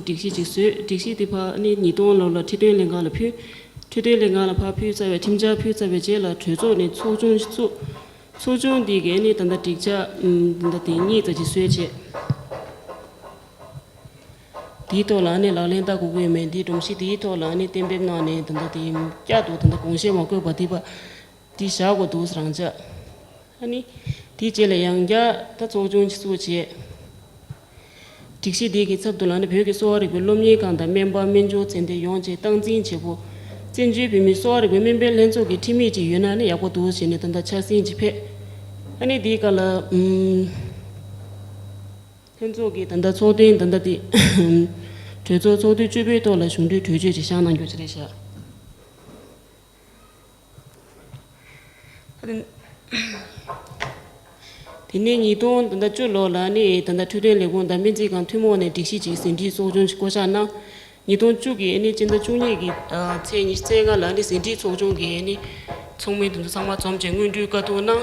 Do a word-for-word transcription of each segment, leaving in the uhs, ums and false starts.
སྒྲིག་གཞི་ཅིག་བཟོས། སྒྲིག་གཞི་དེ་ཕར་ཨ་ནི་ཉིས་སྟོང་ལོ་ལ་ཁྲི་སྟོན་ལྷན་ཁང་ལ་ཕུལ། ཁྲི་སྟོན་ལྷན་ཁང་ལ་ཕར་ཕུལ་ཚར་བའི་ཁྲིམས་འཆར་ཕུལ་ཚར་བའི་རྗེས་ལ་གྲོས་ཚོགས་ནས་ཚོགས་ཆུང་ཚོགས་ཆུང་འདི་གའི་ཨ་ནི་ད་ལྟ་སྒྲིག་འཆར་ཨམ་ད་ལྟ་དེ་གཉིས་ཙམ་ཅིག་བཟོས་བྱས། དེའི་ཐོག་ལ་ཨ་ནི་ལག་ལེན་བསྟར་དགོས་ཀྱི་ཡོད་མེད་འདི་སྒྲོམ་གཞི་དེའི་ཐོག་ལ་ཨ་ནི་གཏན་འབེབས་གནང་ནས་ད་ལྟ་དེ་བསྐྱར་དུ་ད་ལྟ་དགོངས་བཞེས་མ་དགོས་པ་དེ་བ། འདི་བཞག་དགོས་འདུག་རང་འཇགས། ཨ་ནི། དེའི་རྗེས་ལ་ཡང་བསྐྱར་ད་ཚོགས་ཆུང་ཞིག་བཙུགས་བྱས། སྒྲིག་གཞི་འདི་གི་ཚབ་ཏུ་ལ་ནི་བོད་ཀྱི་གསོ་བ་རིག་པའི་སློབ་གཉེར་ཁང་དང་སྨན་པ་སྨན་སྦྱོར་ཚད་ལྡན་ཡོངས་ཀྱི་སྟངས་འཛིན་བྱེད་པོ། བཙན་བྱོལ་བོད་མིའི་གསོ་བ་རིག་པའི་སྨན་པའི་ལྷན་ཚོགས་ཀྱི་ཁྲིམས་ཡིག་ཅིག་ཡོད་ན་ནི་ཡག་པོ་འདུག་ཟེར་ནས་ད་ལྟ་འཆར་ཟིན་ཅིག་ཕེབས། ཨ་ནི་འདིའི་སྐབས་ལ་ཨུམ། ལྷན་ཚོགས་ཀྱི་ད་ལྟ་ཚོགས་ཐེངས་ད་ལྟ་དེ་གྲོས་ཚོགས་ཚོགས་དུས་བཅུ་པའི་ཐོག་ལ་གཞུང་འབྲེལ་གྲོས་ཆོད་ཅིག་བཞག་གནང་རྒྱུ་ཅིག་རེད་ཤག་དེ་ནས་ཉིས་སྟོང་ད་ལྟ་བཅུ་ལོ་ལ་ནི་ད་ལྟ་འཕྲོད་བསྟེན་ལས་ཁུངས་དང་སྨན་རྩིས་ཁང་ཐུན་མོང་ནས་སྒྲིག་གཞི་ཅིག་ཟིན་བྲིས་ཚོགས་ཆུང་ཞིག་བསྐོ་བཞག་གནང་། ཉིས་སྟོང་བཅུ་གི་ནི་སྤྱི་ཟླ་བཅུ་གཉིས་ཀྱི་ཚེས་ཉི་ཤུ་རྩ་ལྔ་ལ་ནི་ཟིན་བྲིས་ཚོགས་ཆུང་གི་ནི་ཚོགས་མི་དེ་ཚོ་ཚང་མ་འཛོམས་བྱས་སྔོན་འགྲོའི་བཀའ་བསྡུར་གནང་།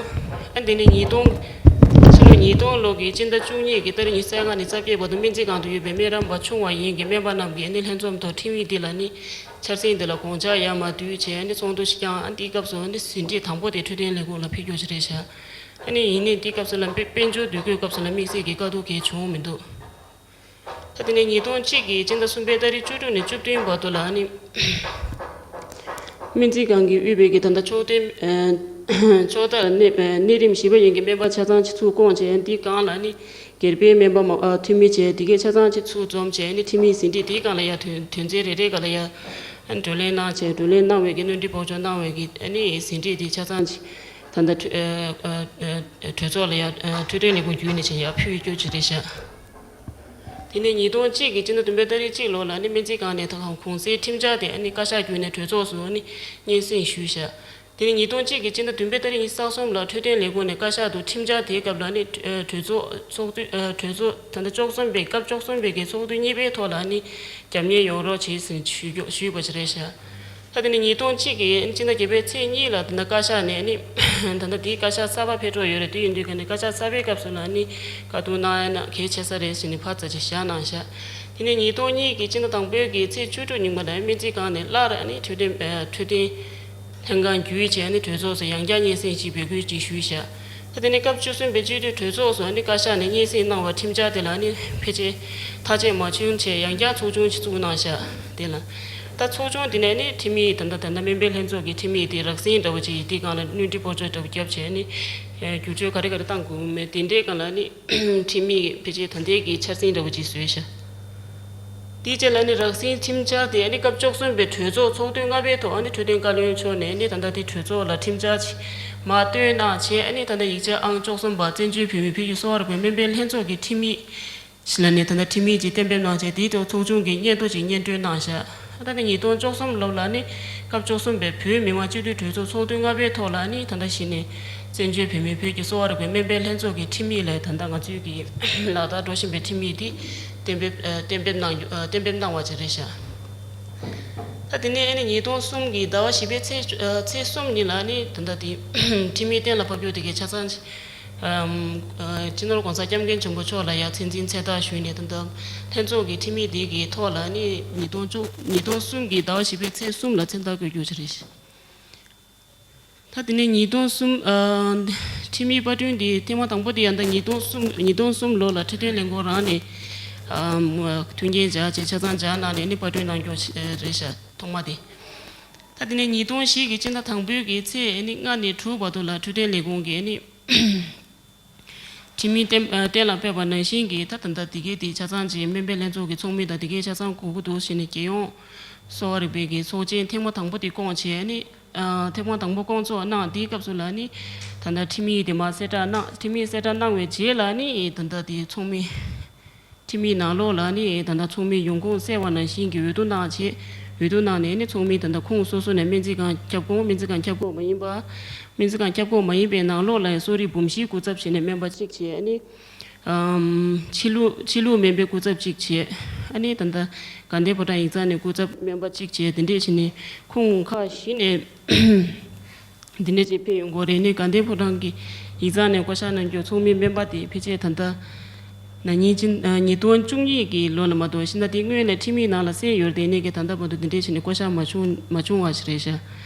ཨ་དེ་ནས་ཉིས་སྟོང་ཕྱི་ལོ་ཉིས་སྟོང་ལོ་གི་སྤྱི་ཟླ་བཅུ་གཉིས་ཀྱི་ཏ་རིག་ཉི་ཤུ་རྩ་ལྔ་ནས་རྩ་བརྒྱད་བར་དུ་སྨན་རྩིས་ཁང་དུ་ཡོད་པའི་སྨན་རམས་པ་ཆུང་བ་ཡན་གྱི་སྨན་པ་རྣམས་ཀྱིས་ནི་ལྷན་འཛོམས་ཐོག་ཁྲིམས་ཡིག་འདི་ལ་ནི་འཆར་ཟིན་འདི་ལ་དགོངས་འཆར་ཡར་མར་བསྡུས་བྱས་ནི་ཚོགས་འདུ་ཞིག་བསྐྱངས། ཨ་འདིའི་སྐབས་སུ་ནི་ཟིན་བྲིས་དང་པོ་དེ་འཕྲོད་བསྟེན་ལས་ཁུངས་ལ་ཕུལ་རྒྱུ་ཞིག་རེད་ཤག་ཨ་ནི་ཡིན་ནའི་འདིའི་སྐབས་སུ་ལ་དཔེ་དཔལ་འབྱོར་འདུ་འགོད་སྐབས་སུ་ལ་དམིགས་བསལ་གྱི་བཀའ་བསྡུར་གང་བྱུང་མི་འདུག་ད་དེ་ནས་ཉིས་སྟོང་གཅིག་གི་སྤྱི་ཟླ་གསུམ་པའི་ཏ་རིག་བཅུ་དྲུག་ནས་བཅུ་བདུན་བར་དུ་ལ་ནི། སྨན་རྩིས་ཁང་གིས་དབུས་པའི་གི་ད་ལྟ་ཕྱོགས་སྟོན། ཕྱོགས་མཐར་གནས་པའི་གནས་རིམ་བཞི་པ་ཡན་གྱི་སྨན་པ་ཆ་ཚང་ཅིག་ཚུར་བསྐོངས་བྱས། འདི་སྒང་ལ་ནི་སྒེར་པའི་སྨན་པ་མ་འཐུས་མི་བྱས་དེ་གས་ཆ་ཚང་ཅིག་ཚུར་འཛོམས་བྱས་ནི་ཁྲིམས་ཡིག་ཟིན་བྲིས་དེའི་སྒང་ལ་ཡ་དོན་དོན་ཚན་རེ་རེ་སྒང་ལ་ཡ་བགྲོ་གླེང་གནང་བྱས། བགྲོ་གླེང་གནང་བའི་གི་སྣོན་འཕྲི་སྦོམ་ཆུང་གནང་བའི་གི་ནི་ཟིན་བྲིས་དེ་ཆ་ཚང་ཅིག་ད་ལྟ་གྲོས་ཚོགས་ལ་ཡ་འཕྲོད་བསྟེན་ལས་ཁུངས་བརྒྱུད་ནས་བྱས་ཡ་ཕུལ་རྒྱུ་ཅིག་རེད་ཤག་དེ་ནས་ཉིས་སྟོང་གཅིག་གི་སྤྱི་ཟླ་བདུན་པའི་ཏ་རིག་གཅིག་ལོ་ལ་ནི་སྨན་རྩིས་ཁང་ནས་ད་གང་གོང་གསལ་ཁྲིམས་འཆར་དེ་ནི་བཀའ་ཤག་བརྒྱུད་ནས་གྲོས་ཚོགས་སུ་ནི་སྙན་སེང་ཞུས་ཤག་དེ་ནས་ཉིས་སྟོང་གཅིག་གི་སྤྱི་ཟླ་བདུན་པའི་ཏ་རིག་ཉི་ཤུ་རྩ་གསུམ་ལ་འཕྲོད་བསྟེན་ལས་ཁུངས་ནས་བཀའ་ཤག་ཏུ་ཁྲིམས་འཆར་དེའི་སྐབས་ལ་ནི་གྲོས་ཚོགས་ཚོགས་དུས་གྲོས་ཚོགས་ད་ལྟ་བཅུ་གསུམ་པའི་སྐབས་བཅུ་གསུམ་པའི་གི་ཚོགས་དུས་གཉིས་པའི་ཐོག་ལ་ནི་རྒྱབ་གཉེར་ཡོང་རོགས་བྱེད་ཟེར་ཞུས་རྒྱུ་ཞུས་པ་ཞིག་རེད་ཤག་ད་དེ་ནི་ཉིས་སྟོང་གཅིག་གི་སྤྱི་ཟླ་བརྒྱད་པའི་ཚེས་གཉིས་ལ་ད་ལྟ་བཀའ་ཤག་ནས་ནི་ད་ལྟ་དེའི་བཀའ་ཤག་གསར་པ་ཕེབས་འགྲོ་ཡོད་རེད། དེ་ཡིན་དུས་ཀ་ནི་བཀའ་ཤག་གསར་པའི་སྐབས་སུ་ལ་ནི་བཀའ་བསྡུར་གནང་ཡ་ན་གལ་ཆེ་ས་རེད་ཟེར་ནས་ཕར་ཙམ་ཅིག་བཞག་གནང་ཤག་དེ་ནས་ཉིས་སྟོང་གཉིས་ཀྱི་སྤྱི་ཟླ་དང་པོའི་གི་ཚེས་བཅུ་དྲུག་ཉིན་མོ་ལ་སྨན་རྩིས་ཁང་ནས་སླར་ནི་འཕྲོད་བསྟེན་འཕྲོད་བསྟེན་ལྷན་ཁང་བརྒྱུད་བྱས་ནས་གྲོས་ཚོགས་སུ་ཡང་བསྐྱར་སྙན་སེང་ཞིག་འབོད་སྐུལ་ཅིག་ཞུས་ཤག་ད་དེ་ནས་སྐབས་བཅུ་གསུམ་པའི་སྤྱི་འཐུས་གྲོས་ཚོགས་སུ་ནི་བཀའ་ཤག་ནས་སྙན་སེང་གནང་བ་ཁྲིམས་འཆར་དེ་ལ་ནི་ཕལ་ཆེར་མཐའ་དཔྱད་མ་བྱུང་བྱས་ཡང་བསྐྱར་ཚོགས་ཆུང་ཞིག་བཙུགས་གནང་ཤག་དེ་ལ་ད་ཚོགས་ཆུང་དེ་ནས་ནི་ཁྲིམས་ཡིག་ད་ལྟ་ད་ལྟ་སྨན་པའི་ལྷན་ཚོགས་ཀྱི་ཁྲིམས་ཡིག་དེ་རགས་ཟིན་འདྲ་བོ་ཅིག་དེའི་སྒང་ལ་སྣོན་འཕྲི་སྤོ་བཅོས་འདྲ་བོ་བརྒྱབ་བྱས་ནི་བསྒྱུར་བཅོས་ག་རེ་ག་རེ་བཏང་དགོས་མེད་དེ་འདྲའི་སྒང་ལ་ནི་ཁྲིམས་ཡིག་ཕལ་ཆེར་ད་ལྟའི་གི་འཆར་ཟིན་འདྲ་བོ་ཅིག་བཟོས་ཤག་དེའི་རྗེས་ལ་ནི་རགས་ཟིན་ཁྲིམས་འཆར་དེ་ནི་སྐབས་བཅུ་གསུམ་པའི་གྲོས་ཚོགས་ཚོགས་དུས་ལྔ་པའི་ཐོག་ནི་འཕྲོད་བསྟེན་བཀའ་བློན་མཆོག་ནས་ནི་ད་ལྟ་དེ་གྲོས་ཚོགས་ལ་ཁྲིམས་འཆར་ཅིག་མར་བཏོན་གནང་བྱས། ནི་ད་ལྟ་ཡིག་ཆ་ཨང་བཅུ་གསུམ་པ་བཙན་བྱོལ་བོད་མིའི་བོད་ཀྱི་གསོ་བ་རིག་པའི་སྨན་པའི་ལྷན་ཚོགས་ཀྱི་ཁྲིམས་ཡིག་ཞིག་ལ་ནི་ད་ལྟ་ཁྲིམས་ཡིག་ཅིག་གཏན་འབེབས་གནང་བྱས། དེའི་ཐོག་ཚོགས་ཆུང་གིས་སྙན་ཐོ་ཅིག་སྙན་སྒྲོན་གནང་བཞག་ད་ལྟ་ནི་ཉིས་སྟོང་བཅུ་གསུམ་ལོ་ལ་ནི་སྐབས་བཅུ་གསུམ་པའི་བོད་མི་མང་སྤྱི་འཐུས་གྲོས་ཚོགས་ཚོགས་དུས་ལྔ་པའི་ཐོག་ལ་ནི་ད་ལྟ་གཞི་ནས་བཙན་བྱོལ་བོད་མིའི་བོད་ཀྱི་གསོ་བ་རིག་པའི་སྨན་པའི་ལྷན་ཚོགས་ཀྱི་ཁྲིམས་ཡིག་ལ་ད་ལྟ་ང་ཚོའི་གི་ལག་བསྟར་འགྲོ་བཞིན་པའི་ཁྲིམས་ཡིག་འདི་གཏན་འབེབས་གཏན་འབེབས་གནང་རྒྱུ་གཏན་འབེབས་གནང་བ་ཅིག་རེད་ཤག་ད་དེ་ནས་ཨ་ནི་ཉིས་སྟོང་གསུམ་གྱི་ཟླ་བ་བཞི་པའི་ཚེས་ཚེས་གསུམ་ཉིན་ལ་ནི་ད་ལྟ་དེ་ཁྲིམས་ཡིག་གཏན་ལ་ཕབ་རྒྱུ་དེ་གའི་ཆ་ཚང་སྤྱི་ནོར་༸གོང་ས་༸སྐྱབས་མགོན་ཆེན་པོ་མཆོག་ལ་ཡང་མཚན་འཛིན་མཚན་རྟགས་ཞུས་ནས་ད་ལྟ་ལྷན་ཚོགས་ཀྱི་ཁྲིམས་ཡིག་དེ་གའི་ཐོག་ལ་ནི་ཉིས་སྟོང་བཅུ་ཉིས་སྟོང་གསུམ་གྱི་ཟླ་བ་བཞི་པའི་ཚེས་གསུམ་ལ་མཚན་རྟགས་བཀོད་རྒྱུ་ཅིག་རེད་ཤག་ད་དེ་ནས་ཉིས་སྟོང་གསུམ། ཨ། ཁྲིམས་ཡིག་པར་སྐྲུན་འདི་ཐེངས་མ་དང་པོ་དེ་ཡང་ད་ཉིས་སྟོང་གསུམ་ཉིས་སྟོང་གསུམ་ལོ་ལ་འཕྲོད་བསྟེན་ལས་ཁུངས་རང་ནས། ཨ། མཐུན་རྐྱེན་སྦྱར་བྱས་ཆ་ཚང་སྦྱར་གནང་ནས་ནི་པར་སྐྲུན་གནང་རྒྱུ་རེད་ཤག་ཐོག་མ་དེ། ད་དེ་ནས་ཉིས་སྟོང་བཞི་གི་སྤྱི་ཟླ་དང་པོའི་གི་ཚེས་ནི་ལྔ་ནས་དྲུག་བར་དུ་ལ་འཕྲོད་བསྟེན་ལས་ཁུངས་ཀྱིས་ནི། ཁྲིམས་མིང་གཏན་གཏན་ལ་ཕབ་པ་ནང་བཞིན་གྱི་ད་ད་ལྟ་དེ་གའི་དེ་ཆ་ཚང་གི་སྨན་པའི་ལྷན་ཚོགས་ཀྱི་ཚོགས་མི་དང་དེ་གའི་ཆ་ཚང་དགོས་ཀྱི་འདུག་ཟེར་ནས་རྒྱལ་ཡོངས་གསོ་བ་རིག་པའི་གི་ཚོགས་ཆེན་ཐེངས་མ་དང་པོ་དེ་བསྐོངས་བྱས་ནས། ཐེངས་མ་དང་པོ་བསྐོང་ཚོགས་གནང་དེའི་སྐབས་སུ་ལ་ནི་ད་ལྟ་ཁྲིམས་ཡིག་དེ་མར་གསལ་བསྒྲགས་གནང་། ཁྲིམས་ཡིག་གསལ་བསྒྲགས་གནང་བའི་རྗེས་ལ་ནི་ད་ལྟ་དེ་ཚོགས་མི། ཁྲིམས་ཡིག་ནང་ལོགས་ལ་ནི་ད་ལྟ་ཚོགས་མི་ཡོང་ཁུངས་གསལ་བ་ནང་བཞིན་གྱི་འོས་བསྡུ་གནང་བྱས། འོས་བསྡུ་གནང་ནས་ནི་ཚོགས་མི་ད་ལྟ་ཁོངས་སོ་སོ་ནས་སྨན་རྩིས་ཁང་ཁྱབ་ཁོངས་སྨན་རྩིས་ཁང་ཁྱབ་ཁོངས་མ་ཡིན་པ། སྨན་རྩིས་ཁང་ཁྱབ་ཁོངས་མ་ཡིན་པའི་ནང་ལོགས་ལ་གསོ་རིག་འབུམ་བཞིའི་སྐུ་ཚབ་བྱས་ནས་སྨན་པ་གཅིག་བྱས། ཨ་ནི། ཨམ། ཕྱི་ལུགས་ཕྱི་ལུགས་སྨན་པའི་སྐུ་ཚབ་གཅིག་བྱས། ཨ་ནི་ད་ལྟ་དགའ་ལྡན་ཕོ་བྲང་ཡིག་ཚང་ནས་སྐུ་ཚབ་སྨན་པ་གཅིག་བྱས། དེ་འདྲས་བྱས་ནས་ཁོངས་ཁག་བཞི་ནས་འདི་འདྲས་ཅིག་ཕེབས་ཡོང་གི་ཡོད་རེད། ཨ་ནི་དགའ་ལྡན་ཕོ་བྲང་གི་ཡིག་ཚང་ནས་བསྐོ་བཞག་གནང་རྒྱུ་ཚོགས་མི་སྨན་པ་དེ་ཕལ་ཆེར་ད་ལྟ་ ན་ནིང་ཕྱི་ཨ་ཉིས་སྟོང་བཅུ་གཉིས་ཀྱི་ལོ་ལ་མ་གཏོགས་ཤི་ན་དེ་སྔོན་ནས་ཁྲིམས་ཡིག་ནང་ལ་གསལ་ཡོད་རེད་དེ། ནས་ཀྱི་ད་ལྟ་བར་དུ་འདི་འདྲས་བྱས་ནས་བསྐོ་བཞག་མ་བྱུང་མ་བྱུང་བ་ཞིག་རེད་ཤག་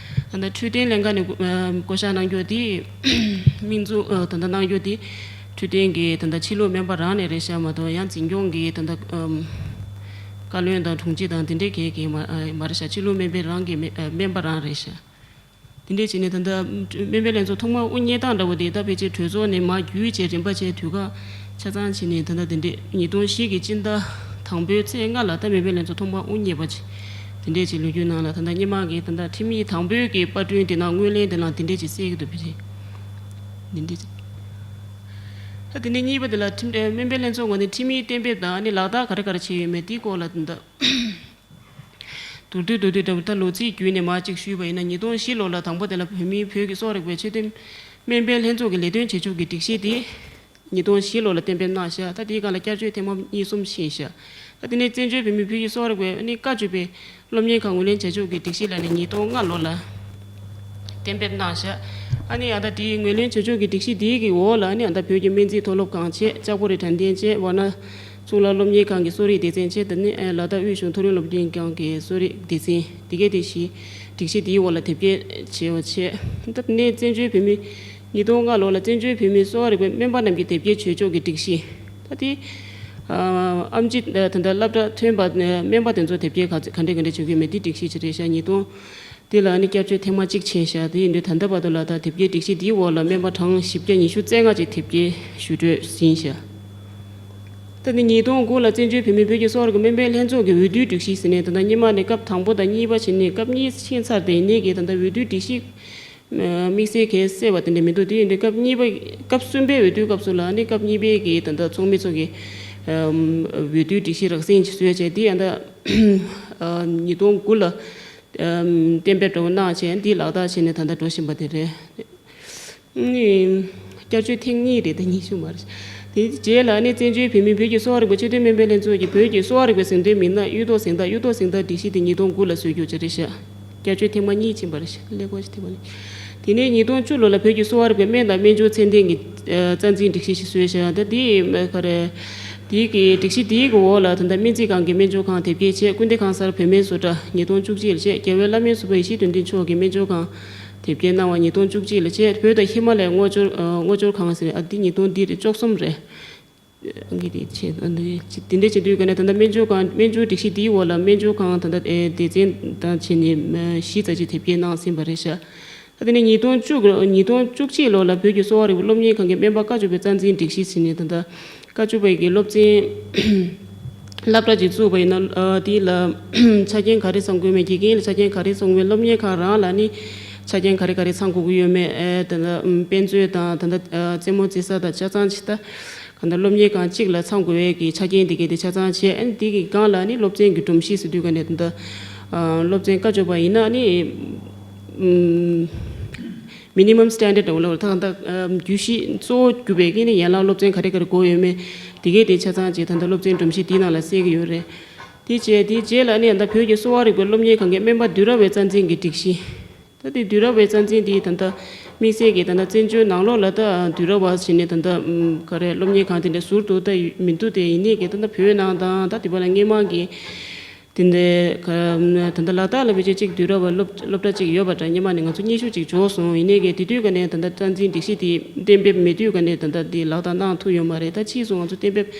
ད་ལྟ་འཕྲོད་བསྟེན་ལྷན་ཁང་ནས་བསྐོ་ཨ་བསྐོ་བཞག་གནང་རྒྱུ་དེ་དམིགས་འཛུགས་ཨ་ད་ལྟ་གནང་རྒྱུ་དེ་འཕྲོད་བསྟེན་གྱི་ད་ལྟ་ཕྱི་ལུགས་སྨན་པ་རང་ནས་རེད་ཤག་མ་གཏོགས་ཡང་འཛིན་སྐྱོང་གི་ད་ལྟ་ཨམ་བཀའ་བློན་དང་དྲུང་ཆེ་དང་དེ་འདྲས་གས་གས་མ་ཨ་མ་རེད་ཤག་ཕྱི་ལུགས་སྨན་པའི་རང་གི་སྨན་ཨ་སྨན་པ་རང་རེད་ཤག་དེ་འདྲས་བྱས་ནས་ད་ལྟ་སྨན་པའི་ལྷན་ཚོགས་ཐོག་མར་དབུ་བརྙེས་སྟངས་འདྲ་བོ་དེ་ད་ཕལ་ཆེར་གྲོས་ཚོགས་ནས་མར་བརྒྱུད་བྱས་རིམ་པ་བྱས་དུས་སྐབས་ཆ་ཚང་བྱས་ནས་ད་ལྟ་དེ་འདྲས་ཉིས་སྟོང་བཞི་གི་སྤྱི་ཟླ་དང་པོའི་ཚེས་ལྔ་ལ་ད་སྨན་པའི་ལྷན་ཚོགས་ཐོག་མར་དབུ་བརྙེས་པ་བྱས། དེ་འདྲས་བྱས་ལོ་རྒྱུས་ནང་ལ་ད་ལྟ་སྔོན་མ་གི་ད་ལྟ་ཁྲིམས་ཡིག་དང་པོའི་གི་པར་སྐྲུན་དེ་ནང་དངུལ་ལེན་དེ་ནང་དེ་འདྲས་བྱས་གསལ་གི་འདུག་ཕལ་ཆེར། དེ་འདྲས་བྱས། ད་དེ་ནས་གཉིས་པ་དེ་ལ་ཁྲིམས་ཨ་སྨན་པའི་ལྷན་ཚོགས་ངོས་ནས་ཁྲིམས་ཡིག་གཏན་འབེབས་དང་ཨ་ནི་ལག་བསྟར་ག་རེ་ག་རེ་བྱས་ཡོད་མེད་དེའི་སྐོར་ལ་ད་ལྟ། མདོར་བསྡུས་མདོར་བསྡུས་འདྲ་བོ་ད་ལོ་ཚིགས་བརྒྱུད་ནས་མར་གཅིག་ཞུས་པ་ཡིན་ན། ཉིས་སྟོང་བཞི་ལོ་ལ་དང་པོ་དེ་ལ་བོད་མིའི་བོད་ཀྱི་གསོ་བ་རིག་པའི་ཆོས་དོན་སྨན་པའི་ལྷན་ཚོགས་ཀྱི་ལས་དོན་བྱེད་ཕྱོགས་ཀྱི་སྒྲིག་གཞི་དེ་ཉིས་སྟོང་བཞི་ལོ་ལ་གཏན་འབེབས་གནང་བཞག་ད་དེའི་སྒང་ལ་བསྐྱར་བཅོས་ཐེངས་མ་གཉིས་གསུམ་ཕྱིན་བཞག་ད་དེ་ནས་བཙན་བྱོལ་བོད་མིའི་བོད་ཀྱི་གསོ་བ་རིག་པའི་ཨ་ནི་བཀའ་བརྒྱུད་པའི་སློབ་གཉེར་ཁང་ངོས་ལེན་བྱེད་ཕྱོགས་ཀྱི་སྒྲིག་གཞི་ལ་ནི་ཉིས་སྟོང་ལྔ་ལོ་ལ་གཏན་འབེབས་གནང་བཞག་ཨ་ནི་ཡང་ད་དེའི་ངོས་ལེན་བྱེད་ཕྱོགས་ཀྱི་སྒྲིག་གཞི་དེའི་གི་འོག་ལ་ཨ་ནི་ཡང་ད་བོད་ཀྱི་སྨན་རྩིས་མཐོ་སློབ་ཁང་བྱས། ལྕགས་པོ་རི་དྲང་བདེན་བྱས། ཝཱ་ཎ་གཙུག་ལག་སློབ་གཉེར་ཁང་གི་གསོ་རིག་སྡེ་ཚན་བྱས། དེ་ནས་ཨ་ལ་དྭགས་དབུས་གཞུང་མཐོ་རིམ་སློབ་འབྲིང་ཁང་གི་གསོ་རིག་སྡེ་ཚན་དེ་གའི་དེ་བཞི་སྒྲིག་གཞི་དེའི་འོག་ལ་དེབ་སྐྱེལ་བྱས་པ་བྱས། ད་དེ་ནས་བཙན་བྱོལ་བོད་མི་ཉིས་སྟོང་ལྔ་ལོ་ལ་བཙན་བྱོལ་བོད་མིའི་གསོ་བ་རིག་པའི་སྨན་པ་རྣམས་ཀྱི་དེབ་སྐྱེལ་བྱེད་ཕྱོགས་ཀྱི་སྒྲིག་གཞི། ད་དེ་ཨ་ཨེམ་ཆི་ད་ལྟ་སློབ་གྲྭ་ཐོན་པ་སྨན་པ་དེ་ཚོ་དེབ་སྐྱེལ་ག་ག་འདྲས་ག་འདྲས་བྱེད་དགོས་མེད་དེ་སྒྲིག་གཞི་ཅིག་རེད་ཤག་ཉིས་སྟོང་དེ་ལ་ནི་བསྐྱར་བཅོས་ཐེངས་མ་གཅིག་ཕྱིན་ཤག་དེ་ཡིན་དུས་ད་ལྟ་བར་དུ་ལ་ད་དེབ་སྐྱེལ་སྒྲིག་གཞི་འདིའི་འོག་ལ་སྨན་པ་གྲངས་བཞི་བརྒྱ་ཉི་ཤུ་རྩ་ལྔ་ཅིག་དེབ་སྐྱེལ་ཞུ་འབྲས་ཟིན་ཤག་ད་ནི་ཉིས་སྟོང་དགུ་ལ་བཙན་བྱོལ་བོད་མིའི་བོད་ཀྱི་གསོ་བ་རིག་པའི་སྨན་པའི་ལྷན་ཚོགས་ཀྱི་འོས་བསྡུའི་སྒྲིག་གཞི་ཟེར་ནས་ད་ལྟ་སྔོན་མ་ནས་སྐབས་དང་པོ་དང་གཉིས་པ་བྱས་ནས་སྐབས་གཉིས་ཕྱིན་ཚར་ཏེ་ཡིན་ནའི་གི་ད་ལྟ་འོས་བསྡུའི་སྒྲིག་གཞི་དམིགས་བསལ་གལ་གསལ་བ་དེ་འདྲ་མི་འདུག་དེ་ཡིན་དུས་སྐབས་གཉིས་པ་སྐབས་གསུམ་པའི་འོས་བསྡུའི་སྐབས་སུ་ལ་ནི་སྐབས་གཉིས་པའི་གི་ད་ལྟ་ཚོགས་མི་ཚོ་གི་འོས་བསྡུའི་སྒྲིག་གཞི་རགས་ཟིན་ཅིག་བཟོས་བྱས་དེ་ཡང་ད་ཉིས་སྟོང་དགུ་ལ། ཨམ་གཏན་འབེབས་འདྲ་བོ་གནང་བྱས་འདི་ལག་བསྟར་བྱས་ནས་ད་ལྟ་འགྲོ་བཞིན་པ་དེ་རེད། ནི། བསྐྱར་བཅོས་ཐེངས་གཉིས་རེད་དེ་ཉི་ཤུ་མ་རེད། དེའི་རྗེས་ལ་ནི་བཙན་བྱོལ་བོད་མིའི་བོད་ཀྱི་གསོ་བ་རིག་པ་ཆོས་དོན་སྨན་པའི་ལྷན་ཚོགས་ཀྱིས་བོད་ཀྱི་གསོ་བ་རིག་པའི་གཟེངས་ཐོན་མི་སྣ་གཡུ་ཐོག་གཟེངས་རྟགས། གཡུ་ཐོག་གཟེངས་རྟགས་སྒྲིག་གཞི་དེ་ཉིས་སྟོང་དགུ་ལ་བཟོས་རྒྱུ་ཅིག་རེད་ཤག་བསྐྱར་བཅོས་ཐེངས་མ་གཉིས་ཕྱིན་པ་རེད་ཤག་ཀླད་ཀོར་ཞིག་ཐེབས་པ་རེད། དེ་ནས་ཉིས་སྟོང་བཅུ་ལོ་ལ་བོད་ཀྱི་གསོ་བ་རིག་པའི་སྨན་དང་སྨན་སྦྱོར་ཚད་ལྡན་གྱི་རྩ་འཛིན་སྒྲིག་གཞི་ཞིག་བཟོས་ཤག་ད་དེ་ག་རེ། དེའི་གི་སྒྲིག་གཞི་དེའི་གི་འོག་ལ་ད་ལྟ་སྨན་རྩིས་ཁང་གི་སྨན་སྦྱོར་ཁང་དེབ་སྐྱེལ་བྱས། ཀུན་བདེ་ཁང་གསར་བོད་སྨན་བཟོ་གྲྭ་ཉིས་སྟོང་བཅུ་གཅིག་ལ་བྱས། རྒྱལ་བའི་བླ་སྨན་ཟུར་པ་ཡེ་ཤེས་དོན་ལྡན་མཆོག་གི་སྨན་སྦྱོར་ཁང་དེབ་སྐྱེལ་གནང་བ་ཉིས་སྟོང་བཅུ་གཅིག་ལ་བྱས། བོད་དང་ཧི་མ་ལ་ཡའི་སྔོ་སྦྱོར་ཨ་སྔོ་སྦྱོར་ཁང་ཟེར་ཨ་འདི་ཉིས་སྟོང་འདི་རེད་བཅུ་གསུམ་རེད། ཨ་འདི་དེ་བྱས་ཨ་འདི་དེ་འདྲ་བྱེད་དུས་ག་ནས་ད་ལྟ་སྨན་སྦྱོར་ཁང་སྨན་སྦྱོར་སྒྲིག་གཞི་དེའི་འོག་ལ་སྨན་སྦྱོར་ཁང་ད་ལྟ་ཨེ་སྡེ་ཚན་དང་བྱས་ནས་བཞི་ཙམ་ཅིག་དེབ་སྐྱེལ་གནང་ཟིན་པ་རེད་ཤག་ད་དེ་ནས་ཉིས་སྟོང་བཅུ་ཉིས་སྟོང་བཅུ་གཅིག་ལོ་ལ་བོད་ཀྱི་གསོ་བ་རིག་པའི་སློབ་གཉེར་ཁང་གི་སྨན་པ་བཀའ་བཅུ་པའི་རྩ་འཛིན་སྒྲིག་གཞི་ཟེར་ནས་ད་ལྟ་བཀའ་བཅུ་པའི་གི་སློབ་ཚན་སློབ་གྲྭ་ཅིག་བཙུགས་པ་ཡིན་ན་ཨ་དེ་ལ་ཆ་རྐྱེན་ག་རེ་ཚང་དགོས་མེད། དགེ་རྒན་ལ་ཆ་རྐྱེན་ག་རེ་ཚང་དགོས་མེད། སློབ་གཉེར་ཁང་རང་ལ་ནི་ཆ་རྐྱེན་ག་རེ་ག་རེ་ཚང་དགོས་ཀྱི་ཡོད་མེད། ཨེ་ད་ལྟ་དཔེ་མཛོད་དང་ད་ལྟ་རྩེད་མོ་རྩེ་ས་དང་ཆ་ཚང་ཅིག་ད། གང་ལྟར་སློབ་གཉེར་ཁང་གཅིག་ལ་ཚང་དགོས་པའི་གི་ཆ་རྐྱེན་དེ་གའི་དེ་ཆ་ཚང་བྱས། ཨ་ནི་དེ་གི་སྒང་ལ་ནི་སློབ་ཚན་གྱི་སྒྲོམ་གཞི་ཟེར་དུས་ག་ནས་ད་ལྟ་ཨ་སློབ་ཚན་བཀའ་བཅུ་པ་ཡིན་ན་ནི་ཨམ་minimum standard འོ་ལ་ད་ད་ཨམ་རྒྱུད་བཞི་གཙོ་བོ་གྱུར་པའི་གི་ནི་ཡན་ལག་སློབ་ཚན་ག་རེ་ག་རེ་དགོས་ཡོད་མེད་དེ་གའི་དེ་ཆ་ཚང་བྱས། ད་ལྟ་སློབ་ཚན་སྒྲོམ་གཞི་དེའི་ནང་ལ་གསལ་གི་ཡོད་རེད། དེ་བྱས་དེའི་རྗེས་ལ་ནི་ད་ལྟ་བོད་ཀྱི་གསོ་བ་རིག་པའི་སློབ་གཉེར་ཁང་གི་སྨན་པ་དུས་རབས་པའི་རྩ་འཛིན་གྱི་སྒྲིག་གཞི། ད་དེ་དུས་རབས་པའི་རྩ་འཛིན་དེ་ད་ལྟ་དམིགས་བསལ་གྱི་ད་ལྟ་བཙན་བྱོལ་ནང་ལོགས་ལ་ད་དུས་རབས་པ་བྱས་ནས་ད་ལྟ་ཨམ་ག་རེ་སློབ་གཉེར་ཁང་དེ་འདྲ་ཟུར་དུ་ད་མི་འདུག་དེ་ཡིན་ནའི་གི་ད་ལྟ་བོད་ནང་དང་ད་དེ་བ་ལ་སྔོན་མ་གི་དེ་འདྲའི་ག་ད་ལྟ་ལ་དྭགས་ལ་བེད་སྤྱོད་ཅིག་དུས་རབས་པ་སློབ་སློབ་གྲྭ་ཅིག་ཡོད་པ་འདྲ། སྔོན་མ་ནས་ང་ཚོ་སྙན་ཞུ་ཅིག་འབྱོར་སོང་། ཡིན་ནའི་གི་དེ་དུས་ག་ནས་ད་ལྟ་རྩ་འཛིན་སྒྲིག་གཞི་དེ་གཏན་འབེབས་མེད་དུས་ག་ནས་ད་ལྟ་དེ་ལག་བསྟར་གནང་ཐུབ་ཡོད་མ་རེད། ད་ཕྱིས་སུ་ང་ཚོ་གཏན་འབེབས་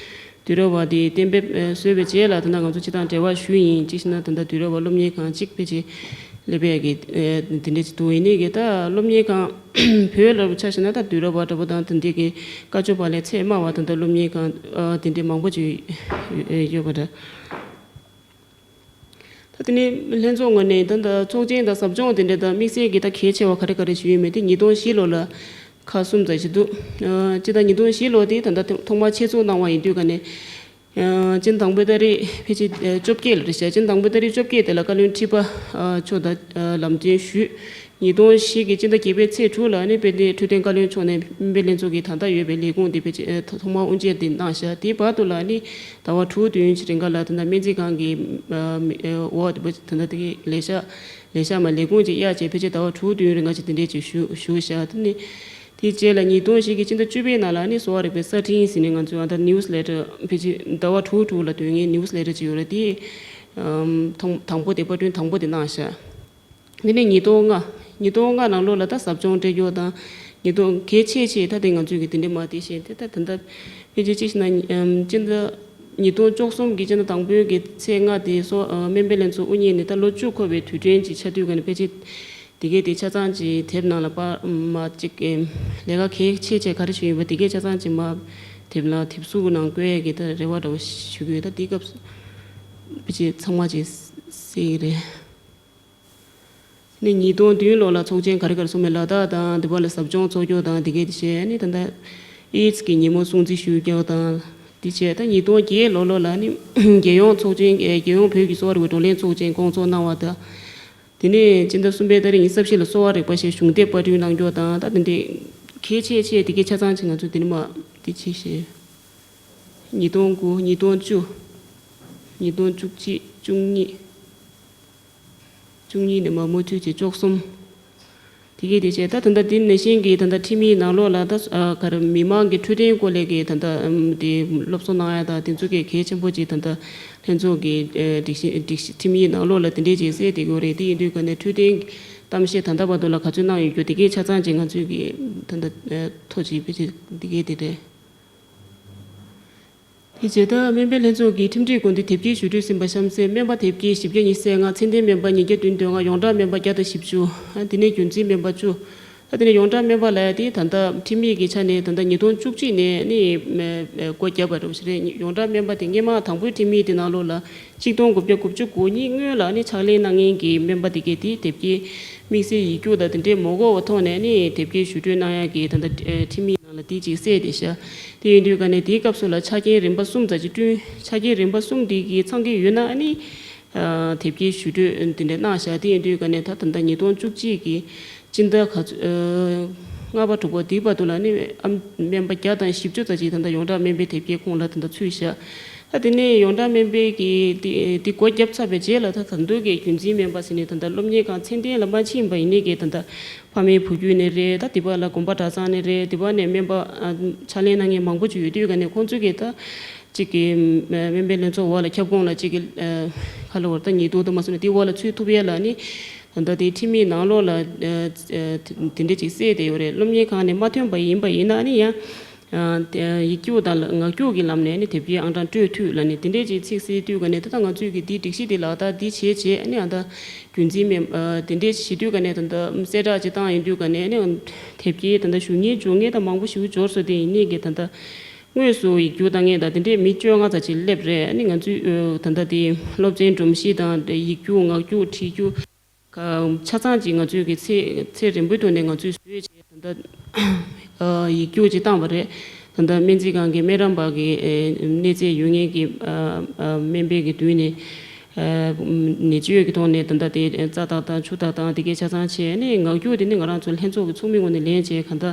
དུས་རབས་པ་དེ་གཏན་འབེབས་ཨ་བཟོས་པའི་རྗེས་ལ་ད་ལྟ་ང་ཚོ་སྤྱི་བཏང་འབྲེལ་བ་ཞུས་ཡིན། གཅིག་བྱས་ན་ད་ལྟ་དུས་རབས་པ་སློབ་གཉེར་ཁང་གཅིག་ཕལ་ཆེར་སླེབས་ཡས་ཀྱི་ཨ་དེ་འདྲ་ཅིག་འདུག་ཡིན་ནའི་གི་ད་སློབ་གཉེར་ཁང་བོད་ལ་ཆ་བཞག་ན་ད་དུས་རབས་པ་འདྲ་པོ་དང་དེ་འདྲའི་གི་བཀའ་བཅུ་པ་ལས་ཚད་དམའ་བ་ད་ལྟ་སློབ་གཉེར་ཁང་ཨ་དེ་འདྲའི་མང་པོ་ཅིག་ཡོད་པ་འདྲ། ད་དེ་ནས་ལྷན་ཚོགས་ངོས་ནས་ད་ལྟ་ཚོགས་ཆེན་དང་ཟབ་སྦྱོང་དེ་འདྲ་དང་དམིགས་བསལ་གྱི་ད་གལ་ཆེ་བ་ག་རེ་ག་རེ་ཞུས་ཡོད་མེད་དེ་ཉིས་སྟོང་བཞི་ལོ་ལ་ཁག་གསུམ་ཙམ་ཞིག་འདུག་ཨ་སྤྱི་ཟླ་ཉིས་སྟོང་བཞི་ལོ་དེ་ད་ལྟ་ཐོག་མར་ཆེད་འཛུགས་གནང་བ་ཡིན་དུས་ག་ནས་ཨ་སྤྱི་ཟླ་དང་པོའི་ཏ་རིག་ཕལ་ཆེར་ཨ་བཅོ་བརྒྱད་ལ་རེད་ཤག་སྤྱི་ཟླ་དང་པོའི་ཏ་རིག་བཅོ་བརྒྱད་དེ་ལ་བཀའ་བློན་ཁྲི་པ་ཨ་མཆོག་དང་ཨ་ལམ་སྟོན་ཞུས། ཉིས་སྟོང་བཞི་གི་སྤྱི་ཟླ་བརྒྱད་པའི་ཚེས་དྲུག་ལ་ནི་དཔལ་ལྡན་འཕྲོད་བསྟེན་བཀའ་བློན་མཆོག་ནས་སྨན་པའི་ལྷན་ཚོགས་ཀྱི་ད་ལྟ་ཡོད་པའི་ལས་ཁུངས་དེ་ཕལ་ཆེར་ཐོག་མར་དབུ་འབྱེད་དེ་གནང་བཞག་དེའི་བར་དུ་ལ་ནི་ཟླ་བ་དྲུག་བདུན་གྱི་རིང་ག་ལ་ད་ལྟ་སྨན་རྩིས་ཁང་གི་འོག་དེ་ད་ལྟ་དེ་གི་ལས་ཤག་ལས་ཤག་མ་ལས་ཁུངས་ཅིག་གཡར་བྱས་ཕལ་ཆེར་ཟླ་བ་དྲུག་བདུན་རིང་ག་ཅིག་དེ་འདྲས་ཅིག་བཞུགས་བཞུགས་བཞག་དེ་ནི། དེའི་རྗེས་ལ་ཉིས་སྟོང་བཞི་གི་སྤྱི་ཟླ་བཅུ་པའི་ནང་ལ་ནི་གསོ་བ་རིག་པའི་གསར་འཕྲིན་ཟེར་ནས་ང་ཚོས་ཨ་ད་ནིའུ་སི་ལེ་ཊར་ཕལ་ཆེར་ཟླ་བ་དྲུག་དྲུག་ལ་དོན་ངེས་ནིའུ་སི་ལེ་ཊར་ཅིག་ཡོད་རེད། དེ་ཨམ་ཐོང་དང་པོ་དེ་པར་སྐྲུན་དང་པོ་དེ་གནང་བཞག་དེ་ནས་ཉིས་སྟོང་ལྔ། ཉིས་སྟོང་ལྔ་ནང་ལོགས་ལ་ད་ཟབ་སྦྱོང་སྤྲད་རྒྱུ་དང་། ཉིས་སྟོང་གལ་ཆེ་ཆེ་ད་དེ་ང་ཚོས་ཀྱི་དེ་འདྲ་མ་དེ་བཤད་དེ་ད་ད་ད་ཕལ་ཆེར་ཅི་ཞིག་ན་ཨམ་སྤྱི་ཟླ་ཉིས་སྟོང་བཅུ་གསུམ་གྱི་སྤྱི་ཟླ་དང་པོའི་གི་ཚེས་ལྔ་དེ་སོ་ཨ་སྨན་པའི་ལྷན་ཚོགས་དབུ་བརྙེས་ནས་ད་ལོ་བཅུ་འཁོར་བའི་དུས་དྲན་གྱི་ཆ་དུས་ག་ནས་ཕལ་ཆེར་དེ་གའི་དེ་ཆ་ཚང་གི་དེབ་ནང་ལ་པར་མ་གཅིག་ལས་ཀ་གལ་ཆེ་ཆེ་ག་རེ་བྱུང་ཡོད་པ་དེ་གའི་ཆ་ཚང་གི་མ་དེབ་ལ་དེབ་གཟུགས་ནང་བཀོད་ཡས་ཀྱི་ད་རེ་བ་འདྲ་བོ་ཞུ་གི་ཡོད། ད་དེའི་སྐབས་སུ་ཕལ་ཆེར་ཚང་མ་གཅིག་གསལ་གི་རེད། ནས་ཉིས་སྟོང་བདུན་ལོ་ལ་ཚོགས་ཆེན་ག་རེ་ག་རེ་ཚོགས་མེད་ལ་དྭགས་དང་འདི་པ་ལ་ཟབ་སྦྱོང་ཚོགས་རྒྱུ་དང་འདི་གས་དེ་བྱས་ནས་ད་ལྟ་ཨེ་ཌི་སི་གི་ཉིན་མོ་སྲུང་བརྩི་ཞུ་རྒྱུ་དང་འདི་བྱས། ད་ཉིས་སྟོང་བརྒྱད་ལོ་ལོ་ལ་ནི་རྒྱལ་ཡོངས་ཚོགས་ཆེན་རྒྱལ་ཡོངས་བོད་ཀྱི་གསོ་བ་རིག་པའི་བགྲོ་གླེང་ཚོགས་ཆེན་སྐོང་ཚོགས་གནང་བ་དང་། དེ་ནས་སྤྱི་ཟླ་གསུམ་པའི་ཏ་རིག་ཉི་ཤུ་རྩ་བཞི་ལ་གསོ་བ་རིག་པ་ཞེས་གཞུང་དེབ་པར་སྐྲུན་གནང་རྒྱུ་དང་ད་དེ་འདྲའི་གལ་ཆེ་ཆེ་དེ་གས་ཆ་ཚང་ཅིག་ང་ཚོས་དེ་ནི་མ་དེ་བྱས་ཤེས། ཉིས་སྟོང་དགུ། ཉིས་སྟོང་བཅུ། ཉིས་སྟོང་བཅུ་གཅིག་བཅུ་གཉིས། བཅུ་གཉིས་ནས་མར་མུ་མཐུད་ཀྱིས་བཅུ་གསུམ། དེ་གས་དེ་བྱས་ད་ད་ལྟ་འདི་ནང་བཞིན་གྱི་ད་ལྟ་ཁྲིམས་ཡིག་ནང་ལོགས་ལ་ད་ཨ་ག་རེ་མི་མང་གི་འཕྲོད་བསྟེན་སྐོར་ལས་ཀྱི་ད་ལྟ་ཨམ་དེ་སློབ་གསོ་གནང་ཡ་དང་དེ་ཚོ་གས་གལ་ཆེན་པོ་ཅིག་ད་ལྟ་ལྷན་ཚོགས་ཀྱི་ཨ་སྒྲིག་གཞི་སྒྲིག་གཞི་ཁྲིམས་ཡིག་ནང་ལོགས་ལ་དེ་འདྲས་ཅིག་གསལ་བསྡད་ཀྱི་ཡོད་རེད། དེ་ཡིན་དུས་ག་ནས་འཕྲོད་བསྟེན་གཏམ་བཤད་ད་ལྟ་བར་དུ་ལ་ག་ཚོད་གནང་ཡོད་རྒྱུ་དེ་གས་ཆ་ཚང་ཅིག་ང་ཚོས་ཀྱི་ད་ལྟ་ཨ་ཐོ་ཅིག་ཕལ་ཆེར་དེ་གས་དེ་རེད། དེ་རྗེས་ད་སྨན་པའི་ལྷན་ཚོགས་ཀྱི་ཁྲིམས་སྒྲིག་དགོངས་དོན་དེབ་སྐྱེལ་ཞུ་སྤྲོད་ཟིན་པ་གཤམ་གསལ། སྨན་པ་དེབ་སྐྱེལ་བཞི་བརྒྱ་ཉི་ཤུ་རྩ་ལྔ། ཚད་ལྡན་སྨན་པ་ཉིས་བརྒྱ་བདུན་དོན་ལྔ། ཡོངས་གྲགས་སྨན་པ་བརྒྱ་དང་བཞི་བཅུ། ཨ་དེ་ནས་རྒྱུན་འཛིན་སྨན་པ་བཅུ། ཨ་དེ་ནས་ཡོངས་གྲགས་སྨན་པ་ལ་དེ་ད་ལྟ་ཁྲིམས་ཡིག་གི་ཆ་ནས་ད་ལྟ་ཉིས་སྟོང་བཅུ་གཅིག་ནས་ནི་སྒོ་བརྒྱབ་པ་འདྲ་བོ་ཞིག་རེད། ཡོངས་གྲགས་སྨན་པ་དེ་སྔོན་མ་དང་པོའི་ཁྲིམས་ཡིག་དེ་ནང་ལོགས་ལ་གཅིག་སྟོང་དགུ་བརྒྱ་དགུ་བཅུ་གོ་གཉིས་སྔོན་ལ་ནི་ཕྱག་ལས་གནང་མཁན་གྱི་སྨན་པ་དེ་གས་དེ་དེབ་སྐྱེལ་དམིགས་བསལ་ཡིག་རྒྱུགས་དང་དེ་འདྲའི་མ་དགོས་པ་ཐོག་ནས་ནི་དེབ་སྐྱེལ་ཞུ་སྤྲོད་གནང་ཡག་གི་ད་ལྟ་ཁྲིམས་ཡིག་ནང་ལ་དེ་ཅིག་གསལ་བསྡད་ཤག་དེ་ཡིན་དུས་ག་ནས་དེའི་སྐབས་སུ་ལ་ཆ་རྐྱེན་རིམ་པ་གསུམ་ཙམ་ཅིག་བསྐྲུན། ཆ་རྐྱེན་རིམ་པ་གསུམ་དེ་གི་ཚང་གི་ཡོད་ན་ཨ་ནི་ཨ་དེབ་སྐྱེལ་ཞུ་སྤྲོད་དེ་འདྲ་གནང་ཤག་དེ་ཡིན་དུས་ག་ནས་ད་ད་ལྟ་ཉིས་སྟོང་བཅུ་གཅིག་གི་སྤྱི་ཟླ་ག་ཚོད་ཨ་ལྔ་པ་དྲུག་པ་དེའི་བར་དུ་ལ་ནི་ཨ་སྨན་པ་བརྒྱ་དང་བཞི་བཅུ་ཙམ་ཅིག་ད་ལྟ་ཡོངས་གྲགས་སྨན་པའི་དེབ་སྐྱེལ་ཁོངས་ལ་ད་ལྟ་ཚུད་ཤག་ད་དེ་ནས་ཡོངས་གྲགས་སྨན་པའི་གི་དེ་དེ་སྒོ་བརྒྱབ་ཚར་བའི་རྗེས་ལ་ད་ད་དུང་གི་རྒྱུན་འཛིན་སྨན་པ་ཟེར་ནས་ད་ལྟ་སློབ་གཉེར་ཁང་ཚད་ལྡན་ལ་མ་ཕྱིན་པ་ཡིན་ནའི་གི་ད་ལྟ་ཕ་མའི་བུ་བརྒྱུད་ནས་རེད། ད་དེ་བ་ལ་དགོན་པ་གྲྭ་ཚང་ནས་རེད། དེ་བ་ནས་སྨན་པ་ཨ་ཕྱག་ལས་གནང་མཁན་མང་པོ་ཅིག་ཡོད་དུས་ག་ནས་ཁོང་ཚོ་གི་ད་གཅིག་གི་སྨན་པའི་ལྷན་ཚོགས་འོག་ལ་ཁྱབ་ཁོངས་ལ་གཅིག་གི་ཁ་ལོ་བར་ད་ཉིས་སྟོང་དུ་མ་སོང་ནས་དེ་འོག་ལ་ཚུད་ཐུབ་ཡས་ལ་ནི་ད་ལྟ་དེ་ཁྲིམས་ཡིག་ནང་ལོགས་ལ་དེ་འདྲ་ཅིག་གསལ་བསྡད་ཡོད་རེད། སློབ་གཉེར་ཁང་ནས་མ་ཐོན་པ་ཡིན་པ་ཡིན་ན་ནི་ཡང་། ཡིག་རྒྱུགས་དང་ངག་རྒྱུགས་ཀྱི་ལམ་ནས་ནི་དེབ་སྐྱེལ་ཨང་གྲངས་སྤྲོད་འཐུས་ལ་ནི་དེ་འདྲས་ཅིག་ཚིག་གསལ་དུས་ག་ནས་ད་ལྟ་ང་ཚོས་ཀྱི་འདིའི་སྒྲིག་གཞི་དེ་ལག་བསྟར་འདི་བྱས་རྗེས་ནི་ཨ་ད་རྒྱུན་འཛིན་མེད་དེ་འདྲས་བྱེད་དུས་ག་ནས་ད་ལྟ་གསལ་བསྒྲགས་ཅིག་བཏང་ཡོང་དུས་ག་ནས་ནི་དེབ་སྐྱེལ་ད་ལྟ་ཞུ་མཁན་འབྱོར་མཁན་ད་མང་པོ་ཞིག་འབྱོར་སོང་། དེ་ཡིན་ནའི་གི་ད་ལྟ་དངོས་སུ་ཡིག་རྒྱུགས་བཏང་མཁན་ད་དེ་འདྲས་མི་བཅོ་ལྔ་ཙམ་ཅིག་སླེབས་རེད། ནི་ང་ཚོས་ད་ལྟ་དེ་སློབ་ཚན་སྒྲོམ་གཞི་དང་ཡིག་རྒྱུགས་ངག་རྒྱུགས་བྲིས་རྒྱུགས། ཆ་ཚང་གཅིག་ང་ཚོས་ཀྱི་ཚེ་ཚེ་རིང་པོའི་ཐོག་ནས་ང་ཚོས་བཟོས་བྱས་ད་ལྟ་ཡིག་རྒྱུགས་ཅིག་བཏང་བ་རེད། ད་ལྟ་སྨན་རྩིས་ཁང་གི་སྨན་རམས་པ་གི་གནས་ཚད་ཡོད་མཁན་གྱི་སྨན་པའི་གི་མདུན་ནས་ནད་བཅོས་ཀྱི་ཐོག་ནས་ད་ལྟ་དེ་རྩ་དག་དང་ཆུ་དག་དང་དེ་གའི་ཆ་ཚང་བྱས་ནས་ངག་རྒྱུགས་དེ་ནི་ང་རང་ཚོ་ལྷན་ཚོགས་ཀྱི་ཚོགས་མི་ངོས་ནས་ལེན་བྱས་གང་ལྟར་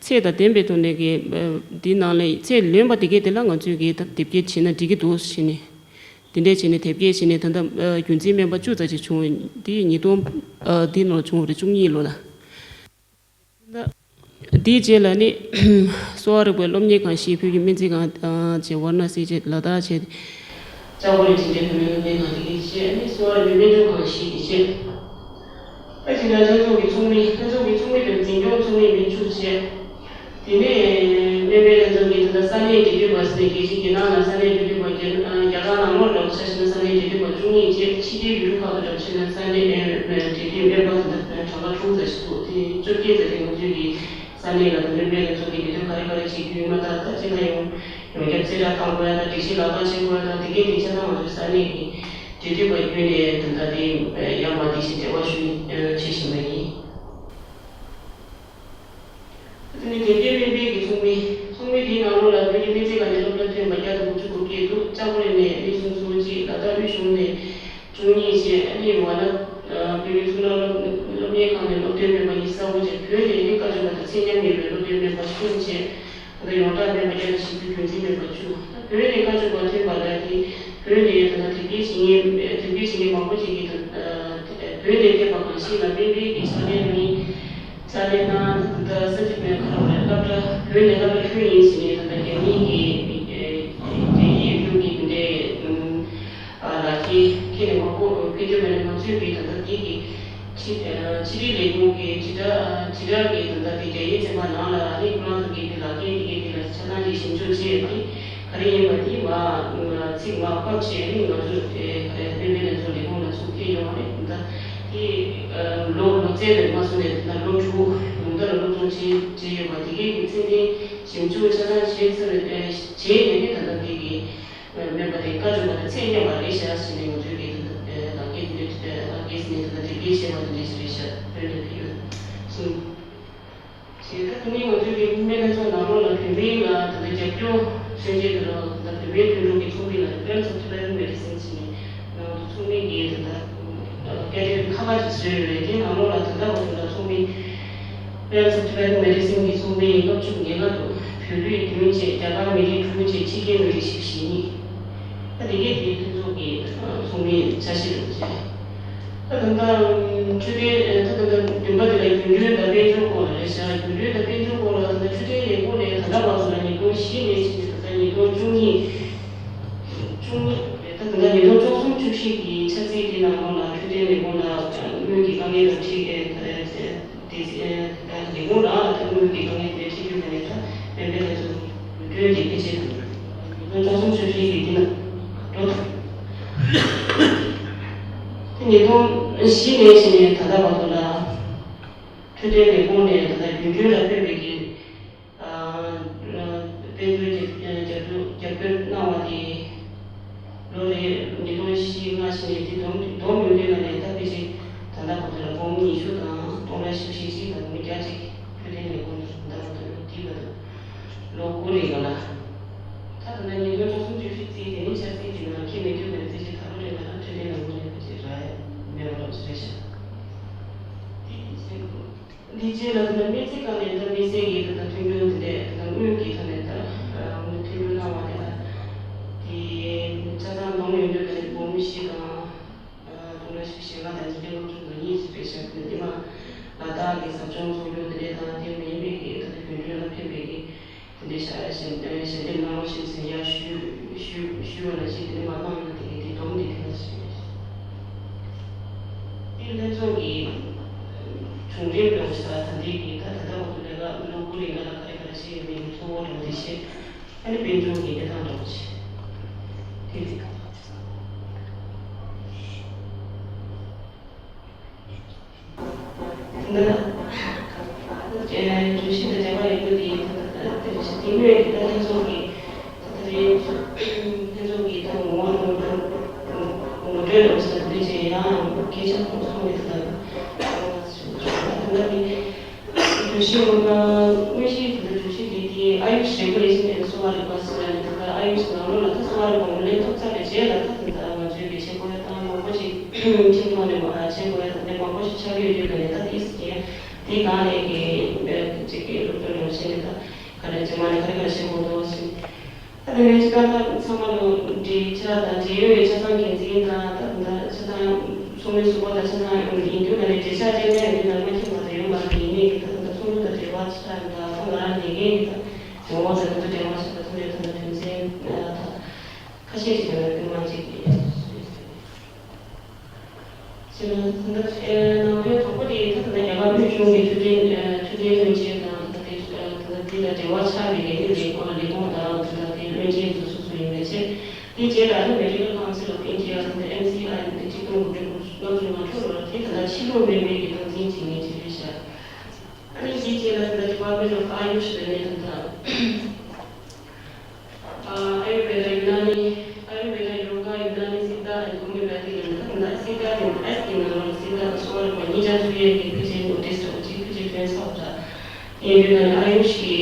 ཚད་དང་ལྡན་པའི་ཐོག་ནས་ཀྱི་འདི་ནང་ལས་ཚད་ལོན་པ་དེ་གའི་དེ་ལ་ང་ཚོས་ཀྱི་ད་དེབ་སྐྱེལ་བྱས་ན་འགྲིག་གི་འདུག་ཞེས་ནས། དེ་འདྲས་བྱས་ནས་དེབ་སྐྱེལ་བྱས་ནས་ད་ལྟ་རྒྱུན་འཛིན་སྨན་པ་བཅུ་ཙམ་ཅིག་བྱུང་། དེ་ཉིས་སྟོང་འདི་ལོ་བྱུང་བ་རེད། བཅུ་གཉིས་ལོ་ལ། དེའི་རྗེས་ལ་ནི་གསོ་བ་རིག་པའི་སློབ་གཉེར་ཁང་ཞེས་བོད་ཀྱི་སྨན་རྩིས་ཁང་བྱས་ཝཱ་ར་ཎ་སི་བྱས་ལ་དྭགས་བྱས། ལྕགས་པོ་རི་འབྲིང་གྲས་བུད་མེད་སློབ་གཉེར་ཁང་དེ་གའི་བྱས་ནི་གསོ་བ་རིག་པའི་སྨན་སྦྱོང་ཁང་ཞེས་ཀྱི་བྱས། ཨ་ཅེ་ན་ལྷན་ཚོགས་ཀྱི་ཚོགས་མི་ལྷན་ཚོགས་ཀྱི་ཚོགས་མི་དང་འཛིན་སྐྱོང་ཚོགས་མི་མི་བཅུ་བྱས། དེ་ནས་སྨན་པའི་ལྷན་ཚོགས་ཀྱི་ད་ལྟ་ས་གནས་འབྲེལ་མཐུད་པ་ཟེར་ནས་རྒྱལ་སྤྱིའི་རྒྱལ་ནང་ལ་ས་གནས་འབྲེལ་མཐུད་པ་རྒྱ་རྒྱ་གར་ནང་ལོགས་ལ་ཆ་བཞག་ན་ས་གནས་འབྲེལ་མཐུད་པ་བཅུ་གཉིས་བྱས། ཕྱི་རྒྱལ་ཡུལ་གྲུ་ཁག་ཏུ་འགྲོ་ཕྱིན་ན་ས་གནས་འབྲེལ་མཐུད་སྨན་པ་ད་ལྟ་གྲངས་ཀ་དྲུག་ཙམ་ཞིག་འདུག་དེ་བཅོ་བརྒྱད་ཙམ་དེ་ང་ཚོའི་གི་ས་གནས་ལ་སྨན་པའི་ལྷན་ཚོགས་ཀྱི་འབྲེལ་མཐུད་ག་རེ་ག་རེ་བྱེད་རྒྱུ་ཡིན་མ་ཐག་ད་ཅི་ན་ཡོང་ཡོངས་ཁྱབ་རྩིས་ཁྲ་བཏང་དགོས་ཡ་དང་སྒྲིག་གཞི་ལག་བསྟར་བྱེད་དགོས་ཡ་དང་དེ་གའི་དེ་ཆ་ཚང་ང་ཚོའི་ས་གནས་ཀྱི་འབྲེལ་མཐུད་པ་བརྒྱུད་ནས་ད་ལྟ་དེ་ཡར་མར་དེ་བཞིན་འབྲེལ་བ་ཞུ་བྱེད་བཞིན་པ་ཡིན། དེ་ནས་དེབ་སྐྱེལ་སྨན་པའི་གི་ཚོགས་མི། ཚོགས་མི་དེའི་ནང་ལོགས་ལ་བོད་ཀྱི་སྨན་རྩིས་ཁང་ནས་སློབ་གྲྭ་ཐོན་པ་བརྒྱ་དང་དགུ་བཅུ་གོ་བརྒྱད་འདུག་ལྕགས་པོ་རི་ནས་མི་སུམ་ཅུ་སོ་གཅིག་ལ་དྭགས་དབུས་གཞུང་ནས་བཅུ་གཉིས་བྱས། ཨ་ནི་ཝཱ་ཎ་བོད་མིའི་གཙུག་ལག་སློབ་སློབ་གཉེར་ཁང་ནས་སློབ་ཐོན་སྨན་པ་ཉི་ཤུ་རྩ་དགུ་བྱས། བོད་ནས་ནི་བཀའ་བཅག་པ་དང་ཚད་མཉམ་ཡོད་པའི་སློབ་ཐོན་སྨན་པ་གསུམ་བྱས། ད་ཡོངས་གྲགས་སྨན་པ་བརྒྱ་དང་བཞི་བཅུ། རྒྱུན་འཛིན་སྨན་པ་བཅུ། བོད་ནས་བཀའ་བཅག་པ་ཐོན་པ་ལ་དེ་བོད་ནས་ད་ལྟ་དེབ་སྐྱེལ་བྱེད་མཁན་དེབ་སྐྱེལ་བྱེད་མཁན་མང་པོ་ཅིག་གིས་ད་བོད་ནས་ཕེབས་པ་གང་ཞིག་ལ་སྨན་པའི་གི་ཕྱག་ལས་གནང་། ཕྱག་ལས་གནང་། ད་ལྟ་ས་ཆ་བོད་ཁ་རོག་ བོད་ནས་བླ་མ་ཁྱོད་ཡིན་ཟེར་ནས་ད་ལྟ་རྒྱ་མིའི་གི་རྒྱ་ཡིག་ཡོད་རྒྱུ་གི་དེ་འདྲའི་ལག་ཁྱེར་ཁྱེར་ནས་མ་གོ་ཕེབས་རྒྱུ་མེད་ན། ང་ཚོས་གི་ད་ལྟ་དེ་གི་ཕྱི་ཕྱི་དྲིལ་ལས་ཁུངས་ཀྱི་དྲིལ་བསྒྲགས་དྲིལ་བསྒྲགས་ཀྱི་ད་ལྟ་དེ་རྒྱ་ཡིག་ཚན་པ་ནང་ལ་ཨ་ནི་ཁོ་རང་ཚོ་གི་དེ་ལག་ཁྱེར་དེ་གི་དེ་ལ་ཆ་ཚང་གི་ཞིབ་འཇུག་བྱས་ཏེ། ག་རེ་ཡིན་པ་དེ་མ་ཚིག་མ་ཕབ་བྱས་ནས་ང་ཚོས་དེ་ག་རེ་སྤེན་པའི་ལས་ཚོགས་ལས་ཁུངས་ལ་ཚུར་ཕུལ་ཡོང་བ་རེད། ད་དེ་ལོ་ལོ་ཙཱ་བས་མ་སོང་ནས་ད་ལོ་དྲུག་ལོ་ཟླ་ལ་སློབ་སྦྱོང་བྱས་བྱས་ཡོད་པ་དེ་གས་ཀྱི་ཚད་ལྡན་ཞིབ་འཇུག་ཆ་ཚང་བྱས་ཚར་བྱས་ནས་ནི་ད་ལྟ་དེ་གི་མེད་པ་དེ་བཀའ་བརྒྱུད་པ་དང་ཚད་མཉམ་པ་རེད་ཤག་ཟེར་ནས་ང་ཚོས་ཀྱི་ད་ལྟ་ལག་འཁྱེར་དེ་འདྲ་ལག་འཁྱེར་ཟེར་ནས་ད་ལྟ་འགྲེམས་སྤེལ་བྱས་པ་དེ་འདྲ་ཞིག་རེད་ཤག་བོད་ནས་ཕུལ་ཡོད་གསུངས། ཞེས་ད་དེ་ནས་ང་ཚོའི་གི་སྨན་བླ་ཚོགས་ནང་ལོགས་ལ་བོད་མིའི་ལ་ད་ལྟ་རྒྱབ་སྐྱོར་མཚོན་བྱེད་དུ་ལ་ད་བོད་མིའི་མཐུན་གྲོགས་ཀྱི་ཚོགས་མི་ལ་Friends of Tibetan Medicine ཟེར་ནས་ནང་དུ་ཚོགས་མི་གི་ད་ལྟ་སྐད་འཕྲིན་ཁག་ཁག་ཅིག་བཟོས་ཡོད་རེད། དེ་ནང་ལོགས་ལ་ད་ལྟ་བར་དུ་ལ་ཚོགས་མི་Friends of Tibetan Medicine གི་ཚོགས་མི་ལྔ་བཅུ་ང་ལྔ་འདུག་བོད་ལུས་བདུན་བཅས། རྒྱ་གར་མི་རིགས་དྲུག་བཅས། ཕྱི་རྒྱལ་མི་རིགས་བཞི་བཅུ་ཞེ་གཉིས། ད་དེ་གས་དེའི་མཐུན་ཚོགས་ཀྱི་ཚོགས་མིའི་ཆ་ཤས་རེད་ཅེས། ད་ད་ལྟ་འཕྲོད་བསྟེན་ད་ད་ལྟ་བདུན་པ་དེ་ལ་རྒྱུན་གྲོན་དང་དཔལ་འབྱོར་སྐོར་ལ་རེད་ཤག་རྒྱུན་གྲོན་དང་དཔལ་འབྱོར་སྐོར་ལ་ད་ལྟ་འཕྲོད་བསྟེན་ལས་ཁུངས་ནས་ད་ལྟ་བར་དུ་ལ་ཉིས་སྟོང་བཞི་ནས་བྱས་ཏེ་ད་ལྟ་ཉིས་སྟོང་བཅུ་གཉིས་བཅུ་གཉིས་ད་ད་ལྟ་ཉིས་སྟོང་བཅུ་གསུམ་བཅུ་བཞི་གི་ཆ་ཚད་ཀྱི་ནང་ལོགས་ལ་འཕྲོད་བསྟེན་ལས་ཁུངས་ལ་དངུལ་གྱི་དཀའ་ངལ་དང་འཕྲད་ཀྱི་ད་ལྟ་དེ་ལས་ཁུངས་ལ་ད་དངུལ་གྱི་དཀའ་ངལ་དེ་འཕྲད་རྒྱུ་ད་ནས་ད་སྨན་པའི་ལས་ཚོགས་རྒྱུན་གྲོན་དེ་ཕལ་ཆེར་ཉིས་སྟོང་བཅུ་གསུམ་བཅུ་བཞི་གི་འདི་ན་འགྲོ་ཐུབ། ཉིས་སྟོང་བཞི་ནས་བྱས་ནས་ད་ལྟ་བར་དུ་ལ་འཕྲོད་བསྟེན་ལས་ཁུངས་ནས་ད་ལྟ་རྒྱུན་གྲོན་ལ་ཕན་པའི་གི་དཔལ་འབྱོར་རྒྱབ་རྒྱབ་སྐྱོར་གནང་བ་དེ་ལོ་རེ་ཉིས་སྟོང་བཞི་ལྔ་བྱས་ནས་དེ་བསྡོམས་བསྡོམས་ཡོང་དུས་ལ་ནས་ད་ཕལ་ཆེར་ད་ལྟ་བར་དུ་ལ་འབུམ་ཉི་ཤུ་དང་སྟོང་ཕྲག་བཞི་བཅུ་ཞེ་གཅིག་དང་འབུམ་བརྒྱ་གཅིག་འཕྲོད་བསྟེན་ལས་ཁུངས་ནས་ད་ལྟ་བར་དུ་ལོ་དེའི་བར་དུ། ལོ་དགུ་རིང་ལ། ད་ལྟ་ན་ཉིས་སྟོང་བཅུ་གསུམ་བཅུ་བཞི་རྩིས་དེ་ནི་ཆ་རྩིས་ཀྱི་ནང་འཁྱེར་མེད་དུས་ནས་རྩིས་ཀྱི་ད་ལོ་རེ་ལ་འཕྲོད་བསྟེན་ལས་ཁུངས་ནས་ཕལ་ཆེར་རག་ཡ་མེད་པ་ལོག་ཅིག་རེད་ཤག་དེ་ཡིན་ཕྱིན་དགོས། འདི་རྗེས་ལ་ད་ལྟ་སྨན་རྩིས་ཁང་ནས་ད་སྨན་སེལ་གྱི་ད་ལྟ་མཐུན་འགྱུར་དེ་འདྲས་ད་ལྟ་དངུལ་གྱི་ཐོག་ནས་ད་དངུལ་མཐུན་འགྱུར་གནང་བ་དེ་ལ་དེ་ཆ་ཚང་བསྡོམས་ཡོང་དུས་ད་ནི་འབུམ་བཞི་དང་། དུང་ཕྲག་བཞི་བཅུ་ཞེ་ལྔ་དང་ཉིས་བརྒྱ་ལྔ་བཅུ་ང་གཉིས་ཅིག་རེད་ཤག་དེ་ནི་མ་ལ་དྭགས་ཀྱི་ཟབ་སྦྱོང་ཚོགས་རྒྱུ་དེ་འདྲས་དང་དེ་མིན་པའི་གི་ད་ལྟ་རྒྱུན་གྲོན་ལ་ཕན་པའི་གི་དེ་འདྲས་ཤག་ཞལ་ཞལ་འདེབས་གནང་རོགས་ཞེས་ཟེར་ཡ་ཞུ་ཞུ་ཞུ་བ་ལ་ཞིག་དེ་ནི་མ་མང་ན་དེ་གི་དེ་སྡོམ་དེ་དེ་ལ་ཞིག་རེད། དེ་ལྷན་ཚོགས་ཀྱི་བྱུང་རིམ་འདྲ་བོ་ཞིག་དང་ད་ལྟའི་གི་ད་ད་ལྟ་བར་དུ་ལས་ཀ་ལོ་དགུ་རིང་ལ་ལ་ག་རེ་ག་རེ་བྱས་ཡོད་མེད་ཀྱི་གཙོ་བོ་འདྲ་བོ་དེ་བཤད། ཨ་ནི་དཔལ་འབྱོར་གྱི་གནས་སྟངས་འདྲ་བོ་ཞིག་དེ་རེད། འདི་ཨེ་བརྗོད་གཞི་དང་འབྲེལ་བ་ཡོད་རྒྱུ་དེ་ད་ལྟ་དེ་རེད་ཤག་དེ་སྔོན་གྱི་ད་ལྷན་ཚོགས་ཀྱི་ད་ལྟ་དེ་ལྷན་ཚོགས་ཀྱི་ད་ངོ་ངོ་སྤྲོད་ངོ་སྤྲོད་འདྲ་བོ་ཞིག་དང་དེ་འདྲ་བྱས་ཡང་སྐད་ཆ་ཁོང་ཚོ་གི་ད་ལྟ་ད་ལྟ་དེ། བརྗོད་གཞི་ངོ་མ་དངོས་གཞི་དེ་འདྲ་བརྗོད་གཞི་དེ་དེ་ཨ་ཡུཤ་རེ་གུ་ལེ་ཤན་ཨེན་ཌ་གསོ་བ་རིག་པ་ཟེར་ཡ་ནི་དེ་ག་ཨ་ཡུཤ་ནང་ལོགས་ལ་ད་གསོ་བ་རིག་པ་ངོས་ལེན་ཐོབ་ཚར་བའི་རྗེས་ལ་ད་དེ་ད་ང་ཚོའི་གི་བྱེད་དགོས་ཡ་ད་མང་པོ་ཞིག་ཁྲིམས་ཐོག་ནས་མ་བྱེད་དགོས་ཡ་ད་དེ་མང་པོ་ཞིག་ཆགས་ཀྱི་ཡོད་དུས་ད་ནས་ད་དེ་ཟེར་གྱི་དེ་གང་ནས་གི་ཅིག་གི་སློབ་སྦྱོང་འདྲ་བོ་བྱས་ནས་ད་ག་རེ་རྗེས་མ་ནས་ག་རེ་ག་རེ་བྱེད་དགོས་འདུག་ཟེར། ད་དེ་ནས་ཅི་ད་ལྟ་ཚང་མ་ལོ་འབྲེལ་ཆ་དང་འབྲེལ་ཡོད་ཀྱི་ཆ་ཚང་འགན་འཛིན་དང་ད་ད་ཆ་ཚང་ཚོགས་མི་ཟུར་པ་དང་ཆ་ཚང་ཡིན་དུས་ད་ནས་འབྲེལ་ཆ་སྤྲད་མཁན་ཡིན་དུས་ད་མ་ཁྱིམ་བར་དུ་ཡོད་མ་རེད། ཡིན་ནའི་གི་ད་ད་ཚོགས་འདུ་དང་འབྲེལ་བ་ཆ་ཚང་ད་ད་ང་རང་ལས་འགན་གི་ད་ངོ་བོ་དང་ད་འབྲེལ་བ་ཆ་ད་ད་ནས་ད་ད་དོན་ཚན་ད་ཁ་ཤས་ཅིག་ཡོད་རེད། དེ་མ་ཅིག་གི་ཅེས་ལ་ད་ལྟ་ནང་དོན་དང་པོ་དེ་ད་ལྟ་རྒྱ་གར་དབུས་གཞུང་གི་འཕྲོད་བསྟེན་འཕྲོད་བསྟེན་བློན་ཆེན་དང་ད་ལྟའི་ད་ལྟ་དེ་དང་འབྲེལ་བ་ཆགས་པའི་ལས་ལས་ཁང་ལས་ཁང་དང་ད་ལྟ་དེ་བློན་ཆེན་དེ་སོ་སོ་ཡིན་པའི་ཕྱིར། དེའི་རྗེས་ལ་ད་Medical Council of India ད་ལྟ་ཨེམ་སི་ཨའི་ད་ལྟ་ཆིག་སྟོང་དགུ་བརྒྱ་ལྔ་བཅུ་ང་དྲུག་ལོར་དེ་ད་ལྟ་ཕྱི་ལུགས་སྨན་པའི་གི་སྟངས་འཛིན་བྱེད་མཁན་ཅིག་རེད་ཤག་ཨ་ནི་དེའི་རྗེས་ལ་ད་ལྟ་Department of Ayush ཟེར་ནས་ད་ལྟ། ཨ་ཡུར་བེ་ད་ཡུ་ན་ནི། ཨ་ཡུར་བེ་ད་ཡོ་ག་ཡུ་ན་ནི་སི་ད་ཨན་ཧོ་མིའོ་པེ་ཐི་ལ་ནི་ད་ད་སི་ད་དེ་ཨེས་ཀྱི་ནང་ལ་སི་ད་དང་གསོ་བ་རིག་པ་གཉིས་ཆ་ཚུད་ཡས་ཀྱི་ཕལ་ཆེར་ནོ་ཊིས་འདྲ་བོ་ཅིག་ཕལ་ཆེར་ཐོན་ཚར་བ་འདྲ། དེ་ཡིན་དུས་ད་ནི་ཨ་ཡུཤ་གི་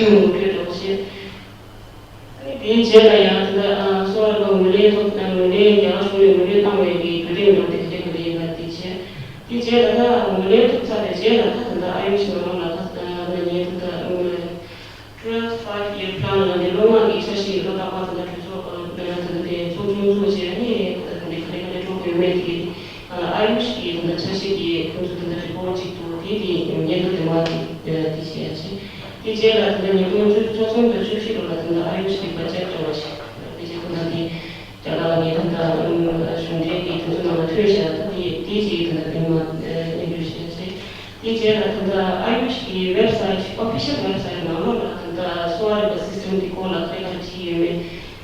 ངོ་སྤྲོད་འདྲ་བོ་བྱས། ཨ་ནི་དེའི་རྗེས་ལ་ཡང་ད་ལྟ་གསོ་བ་རིག་པ་ངོས་ལེན་ཐོག་ད་ངོས་ལེན་རྒྱ་གར་གཞུང་ནས་ངོས་ལེན་བཏང་བའི་གི་བརྒྱུད་རིམ་འདྲ་བོ་དེ་ག་རེ་ག་རེ་ཡིན་པ་དེ་བྱས། དེའི་རྗེས་ལ་ད་ངོས་ལེན་ཐོབ་ཚར་བའི་རྗེས་ལ་ད་ད་ལྟ་ཨ་ཡུཤ་ནང་ལ་ད་ད་ང་ཉིད་ད་ལྟ་ངོས། Twelve five year plan ལ་ནི་སློབ་མ་གི་འཆར་གཞི་ཡི་ལོ་རྟག་པར་དེ་འདྲ་གྲོས་ཚོགས་ཨ་དེ་འདྲ་དེ་ཚོགས་ཆུང་ཚོགས་བྱས་ནས་དེ་འདྲ་ག་རེ་ག་རེ་འགྲོ་དགོས་མེད་དེ་ཨ་ཨ་ཡུཤ་གི་དེ་འདྲ་འཆར་གཞི་གི་ཁོང་ཚོ་དེ་འདྲ་རི་པོར་ཊི་ཅིག་འདུག་དེ་དེ་ཉིན་ཐོ་དེ་མ་དེ་དེ་བྱས་ཡ་ཆེ། དེ་རྗེས་ལ་ད་ལྟ་ཉིས་སྟོང་བཅུ་བཅུ་གསུམ་དང་བཅུ་བཞི་ལོ་ལ་ད་ལྟ་ཨ་ཡུཤ་གི་བར་ཆད་བྱུང་བ་ཞིག་དེ་རྗེས་ད་ལྟ་དེ་རྒྱ་གར་ལ་ངས་ད་ལྟ་གཞུང་འབྲེལ་གྱི་དེ་ཚོ་ནང་ལ་ཐོན་བཞག་ད་དེ་དེ་རྗེས་ད་ལྟ་དེ་མ་སྙན་སྒྲོན་ཞུས་ཏེ། དེ་རྗེས་ལ་ད་ལྟ་ཨ་ཡུཤ་གི་ཝེབ་སའིཊ་ཨོ་ཕི་ཤལ་ཝེབ་སའིཊ་ནང་ལོགས་ལ་ད་ལྟ་གསོ་བ་རིག་པ་སིས་ཊེམ་དེ་སྐོར་ལ་ག་རེ་ག་རེ་བྲིས་ཡོད་མེད་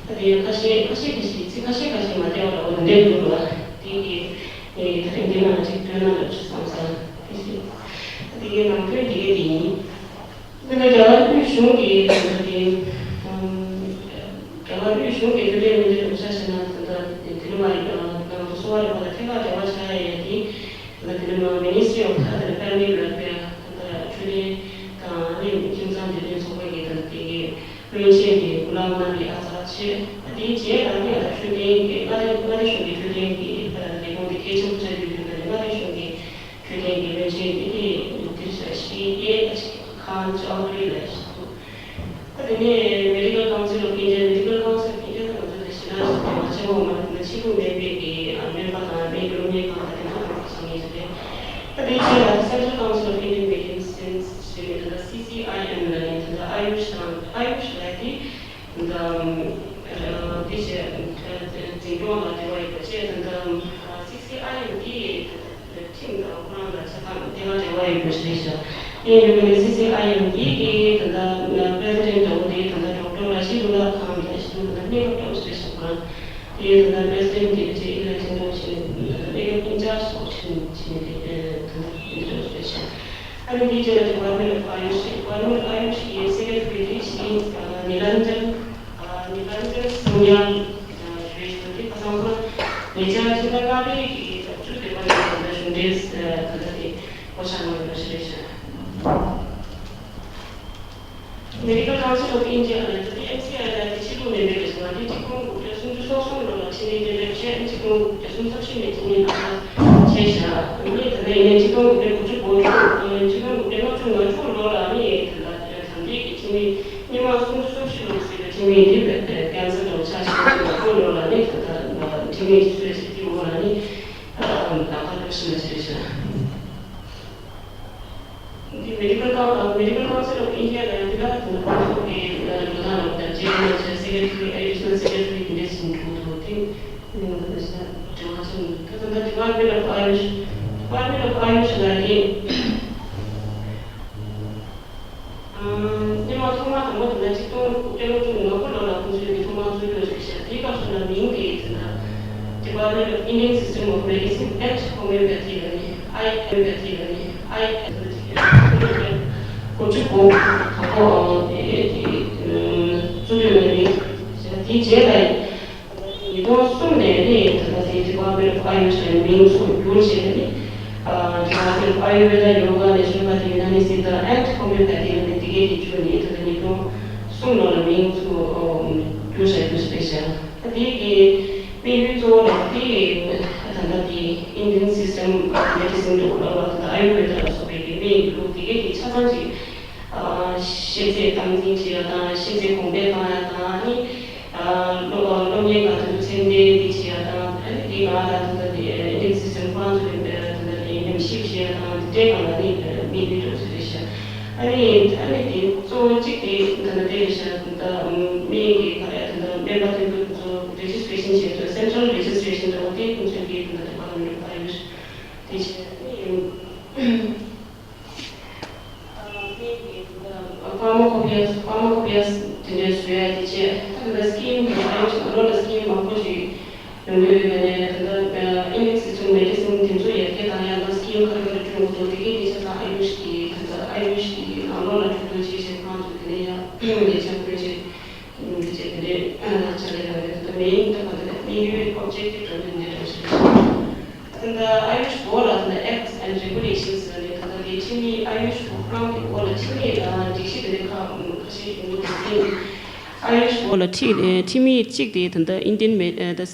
ད་དེ་ཁ་ཤས་ཁ་ཤས་ཁ་ཤས་ཚིག་ཁ་ཤས་ཁ་ཤས་མ་བདེ་བ་ལ་འོ་འདྲ་འདུག་ལ་དེ་གི་ད་རིང་འདི་ནང་ཅིག་སྟོན་ན་ལབ་ཅིག་བསམ་ས་དེ་བཞིན་ད་དེ་གི་ནང་དོན་དེ་ག་དེ་ཡིན། ད་ལྟ་རྒྱ་གར་དབུས་གཞུང་གི་ད་ལྟ་དེ་རྒྱ་གར་དབུས་གཞུང་གི་འཕྲོད་བསྟེན་སྨན་རྩིས་ལུགས་ཆ་བཞག་ན་ད་ལྟ་དེ་ནི་མ་རེད། ང་ཚོ་གསོ་བ་རིག་པ་དང་ཐད་ཀར་འབྲེལ་བ་ཆགས་ཡ་ཡ་དེ་ད་ལྟ་དེ་ནི་མ་Ministry of Health and Family Welfare ད་ལྟ་འཕྲོད་བསྟེན་དང་ཨ་ནི་ཁྱིམ་ཚང་འབྲེལ་ལྡན་ཚོགས་པ་གི་ད་ལྟ་དེ་གི་བློན་ཆེན་དེ་གུ་ལམ་ནབ་ཨི་ཨ་ཛཱད་བྱས། ད་དེའི་རྗེས་ལ་ནི་ད་འཕྲོད་བསྟེན་གི་མངའ་སྡེ་མངའ་སྡེ་གཞུང་གི་འཕྲོད་བསྟེན་གི་ལས་ཁུངས་དེ་གལ་ཆེན་པོ་ཆགས་ཡོད་དུས་ད་ནི་མངའ་སྡེ་གཞུང་གི་འཕྲོད་བསྟེན་གྱི་བློན་ཆེན་དེ་དེ་དེར་ཞིག་ཡས་ཁང་ཅོག་ལི་ལ་ཞིག་འདུག་ད་དེ་ནས་Medical Council of India, Medical Council of India ད་ང་ཚོ་དེ་ཞེ་དྲག་ཞིག་དེ་མ་བྱེད་འོང་མ་རེད། ཕྱི་ལུགས་སྨན་པའི་གི་སྨན་པ་དང་སྨན་གྱི་སློབ་གཉེར་ཁང་དང་དེ་ཚོ་དང་ག་ས་ངེས་ཅི་རེད། ད་དེའི་རྗེས་ལ་Central Council of Indian Medicine ཟེར་ནས་ད་ལྟ་སི་སི་ཨའི་ཨེམ་ལ་ནི་ད་ལྟ་ཨ་ཡུཤ་དང་ཨ་ཡུཤ་ལ་དེ་ད་དེ་བྱས་འཛིན་སྐྱོང་ལ་འབྲེལ་བ་ཡོད་པ་བཅས་ད་ལྟ་སི་སི་ཨའི་ཨེམ་དེ། ཁྲིམས་དང་ཁོ་རང་ལ་ཆ་ཚང་དེ་ག་འབྲེལ་བ་ཡོད་པ་ཞིག་རེད་ཤག་དེ་ཡིན་དུས་ཀྱི་སི་སི་ཨའི་ཨེམ་གྱི་གི་ད་ལྟ་པྲེ་སི་ཌེན་འདྲ་བོ་དེ་ད་ལྟ་ཌོག་ཊར་ར་ཤི་དུ་ལ་ཁང་གི་ཞིག་ད་ལྟ་གནས་སྐབས་འདྲ་བོ་ཞིག་རེད་ཤག་ཁོ་རང་དེ་ད་ལྟ་པྲེ་སི་ཌེན་གྱི་ཆེད་ཨི་ལ་ཅན་འདྲ་བོ་ཞིག་ནས་ད་ལྟ་གནས་སྐབས་ཨིན་ཅར་ཇི་འདྲ་བོ་ཞིག་ནས་བྱས་ནས་དེ་ད་ལྟ་འདི་འདྲ་བོ་ཞིག་རེད་ཤག་ཨ་ནི་དེའི་རྗེས་ལ་Department of Ayush Department of Ayush གི་སེ་ཀེ་ཊ་རི་དེ་ཞིག་ནི་ལན་ཅན་ནི་ལན་ཅན་སུང་ཡང་། རེད་འདུག་དེ་ཁ་སང་ཁོ་རང་ཉེ་ཆར་ཕྱི་ཟླ་ལྔ་པའི་གི་ཟླ་བཅུ་བདུན་པ་ནས་ད་ལྟ་གཞུང་འབྲེལ་ད་ལྟ་དེ་བསྐོ་བཞག་གནང་ཡོད་པ་ཞིག་རེད་ཤག Medical Council of India ལ་ད་ལྟ་ཨེམ་སི་ཨའི་ལ་དེ་ཕྱི་ལུགས་ནས་མེད་པའི་ཞིག་ང་དེ་གཅིག་སྟོང་དགུ་བརྒྱ་སུམ་ཅུ་སོ་གསུམ་ལོ་ལ་འཕྲིན་ལས་གཏན་འབེབས་བྱས། གཅིག་སྟོང་དགུ་བརྒྱ་སུམ་ཅུ་སོ་བཞི་ནས་འཕྲིན་ལས་ལག་བསྟར་བྱས་ཤག་ངས་ད་ལྟ་ཡིན་ནའི་གཅིག་སྟོང་དགུ་བརྒྱ་དགུ་བཅུ་གོ་དྲུག་གཅིག་སྟོང་དགུ་བརྒྱ་ལྔ་བཅུ་ང་དྲུག་ལོ་ལ་ནི་ད་ལྟ་དམ་འཛིན་གྱི་ཁྲིམས་ཡིག་སྔོན་མ་སུམ་ཅུ་སོ་བཞི་ལོ་ཟེར་བའི་ཁྲིམས་ཡིག་འདི་བས་ཀན་སར་དང་ཆ་ཤས་ཀྱི་ངོ་སྤྲོད་ལོ་ལ་ནི་ད་ལྟ་ཁྲིམས་ཡིག་སུ་རེ་ཞིག་གི་འོག་ལ་ནི་ལག་བསྟར་སྤྲོད་བཞིན་པ་ཞིག་རེད་ཤག་འདི་Medical Coun- Medical Council of India ལ་འདི་ལ་ད་ལྟ་ཁོང་ཚོ་གི་འགྲོ་སྟངས་ལ་ད་ཅེར་མན་ཆེ་སེ་ཀེ་ཊ་རི་ཨེ་ཌི་ཤི་ནལ་སེ་ཀེ་ཊ་རི་འདི་འདྲ་ཞིག་འགྲོ་འདུག་དེ་ནི་ང་ཚོ་ད་ཞིག་དྲི་བ་ཆེན་པོ་འདུག་ད་ད་ལྟ་Department of Ayush Department of Ayush ལ་ནི། སྔོན་མ་ཐོག་མར་དང་པོ་དེ་ལ་གཅིག་སྟོང་དགུ་བརྒྱ་ལྔ་བཅུ་ང་དགུ་ལོ་ལ་ཁོང་ཚོས་ཀྱི་ཐོག་མར་བཙུགས་ཡོད་རེད་ཤག་དེའི་སྐབས་སུ་ལ་མིང་དེ་དེ་ལ་Department of Indian System of Medicine and Homeopathy ལ་ནི་ཨའི་ཧོ་མི་ཡོ་པ་ཐི་ལ་ནི་ཨའི་ཧོ་མི་ཡོ་པ་ཐི་ལ་ནི་དགུ་བཅུ་གོ་དང་པོ་དེ་དེ་བཙུགས་ཡོད་རེད། དེའི་རྗེས་ལ། ཉིས་སྟོང་གསུམ་ནས་ནི་ད་ལྟ་དེ་Department of Ayush ལ་མིང་ཚུར་བསྒྱུར་བྱས་ནས་ནི། Department of Ayurveda, Yoga, Naturopathy, Unani Siddha and Homeopathy ལ་ནི་དེ་གའི་དེ་བསྒྱུར་ནས་ད་ལྟ་ཉིས་སྟོང་གསུམ་ལོ་ལ་མིང་ཚུར་བསྒྱུར་བྱས་བསྒྱུར་བྱས་བྱས། ད་དེ་གི་དམིགས་ཡུལ་གཙོ་བོ་ལ་དེ་ད་ལྟ་དེ་Indian System of Medicine འདྲ་བོ་ལ་ད་ལྟ་ཨ་ཡུར་ཝེ་ད་ལ་སོགས་པའི་གི་སྨན་གྱི་ལུགས་དེ་གའི་དེ་ཆ་ཚང་ཅིག་ཤེས་ཚད་སྟངས་འཛིན་བྱེད་ཡ་དང་། ཤེས་ཚད་གོང་འཕེལ་གཏོང་ཡ་དང་། ཨ་ནི་སློབ་སློབ་གཉེར་ཁང་དེ་ཚོ་ཚད་ལྡན་དེ་བྱེད་ཡ་དང་། ཨ་ནི་དེ་ག་ལ་ད་ལྟ་དེ་ཨིན་ཌིན་སི་སི་ཊེམ་ཁོ་རང་ཚོ་གི་ད་ལྟ་དེ་ཉམས་ཞིབ་བྱེད་ཡ་དང་། དེ་འདྲའི་སྒང་ལ་ནི་དམིགས་ཡུལ་འདྲ་བོ་ཞིག་རེད་ཤག་ཨ་ནི་ཨ་ནི་དེ་གཙོ་བོ་གཅིག་དེ་ད་ལྟ་དེ་རེད་ཤག་ད་སྨན་གྱི་ག་རེ་ད་ལྟ་སྨན་པ་ཐོན་ཁུལ་དེ་ཚོ་རེ་ཇི་སི་ཊི་རེ་ཤན་བྱེད་ཡ་དང་། སེན་ཊ་རལ་རེ་ཇི་སི་ཊི་རེ་ཤན་འདྲ་བོ་དེ་ཁོང་ཚོས་ཀྱི་ད་ལྟ་Department of Ayush དེ་བྱས་ནས། ཕར་མ་ཁོ་པི་ཡ་ཕར་མ་ཁོ་པི་ཡ་དེ་འདྲའི་བཟོ་ཡ་དེ་བྱས། ད་ལྟ་སི་ཀིམ་དེ་ཨ་ཡོ་ཆུ་ལོ་ལ་སི་ཀིམ་མང་པོ་ཞིག་ཡོང་གི་ཡོད་པ་ནས། ད་ལྟ་ཨིན་ཌིན་སི་སི་ཊེམ་མེ་ཌི་སིན་དེ་ཚོ་ཡར་རྒྱས་བཏང་ཡ་ལ་སི་ཀིམ་ག་རེ་ག་རེ་བསྐྲུན་དགོས་འདུག་དེ་གའི་དེ་ཆ་ཚང་ཨ་ཡུཤ་གི་ད་ལྟ་ཨ་ཡུཤ་གི་ནང་ལོགས་ལ་འཇུག་འདུག་ཅེས་བྱས། ཁོང་ཚོ་དེ་ནས་ཡང་ལས་བྱ་བཀོད་ཅེས་དེ་བྱས་དེ་འདྲའི་ཕྱག་ལས་གནང་ཡོད། ད་ལྟ་མེ་ཡིན་ད་ག་ད་ལྟ་དམིགས་ཡུལ་ཨོབ་ཇེག་ཊིབ་དང་དེ་འདྲའི་འདྲ་ཞིག་ད་ལྟ་ཨ་ཡུཤ་བོར་ལ་ད་ལྟ་Acts and Regulations ཟེར་ནས་ད་ལྟ་དེ་ཁྲིམས་ཡིག་ཨ་ཡུཤ་བོར་ཁང་གི་སྐོར་ལ་ཁྲིམས་ཡིག་དང་སྒྲིག་གཞི་དེ་འདྲ་ཁག་ཁ་ཤས་ཡོང་གི་འདུག་དེ་ཨ་ཡུཤ་བོར་ལ་ཁྲི- ཁྲིམས་ཡིག་གཅིག་དེ་ད་ལྟ་Indian Me-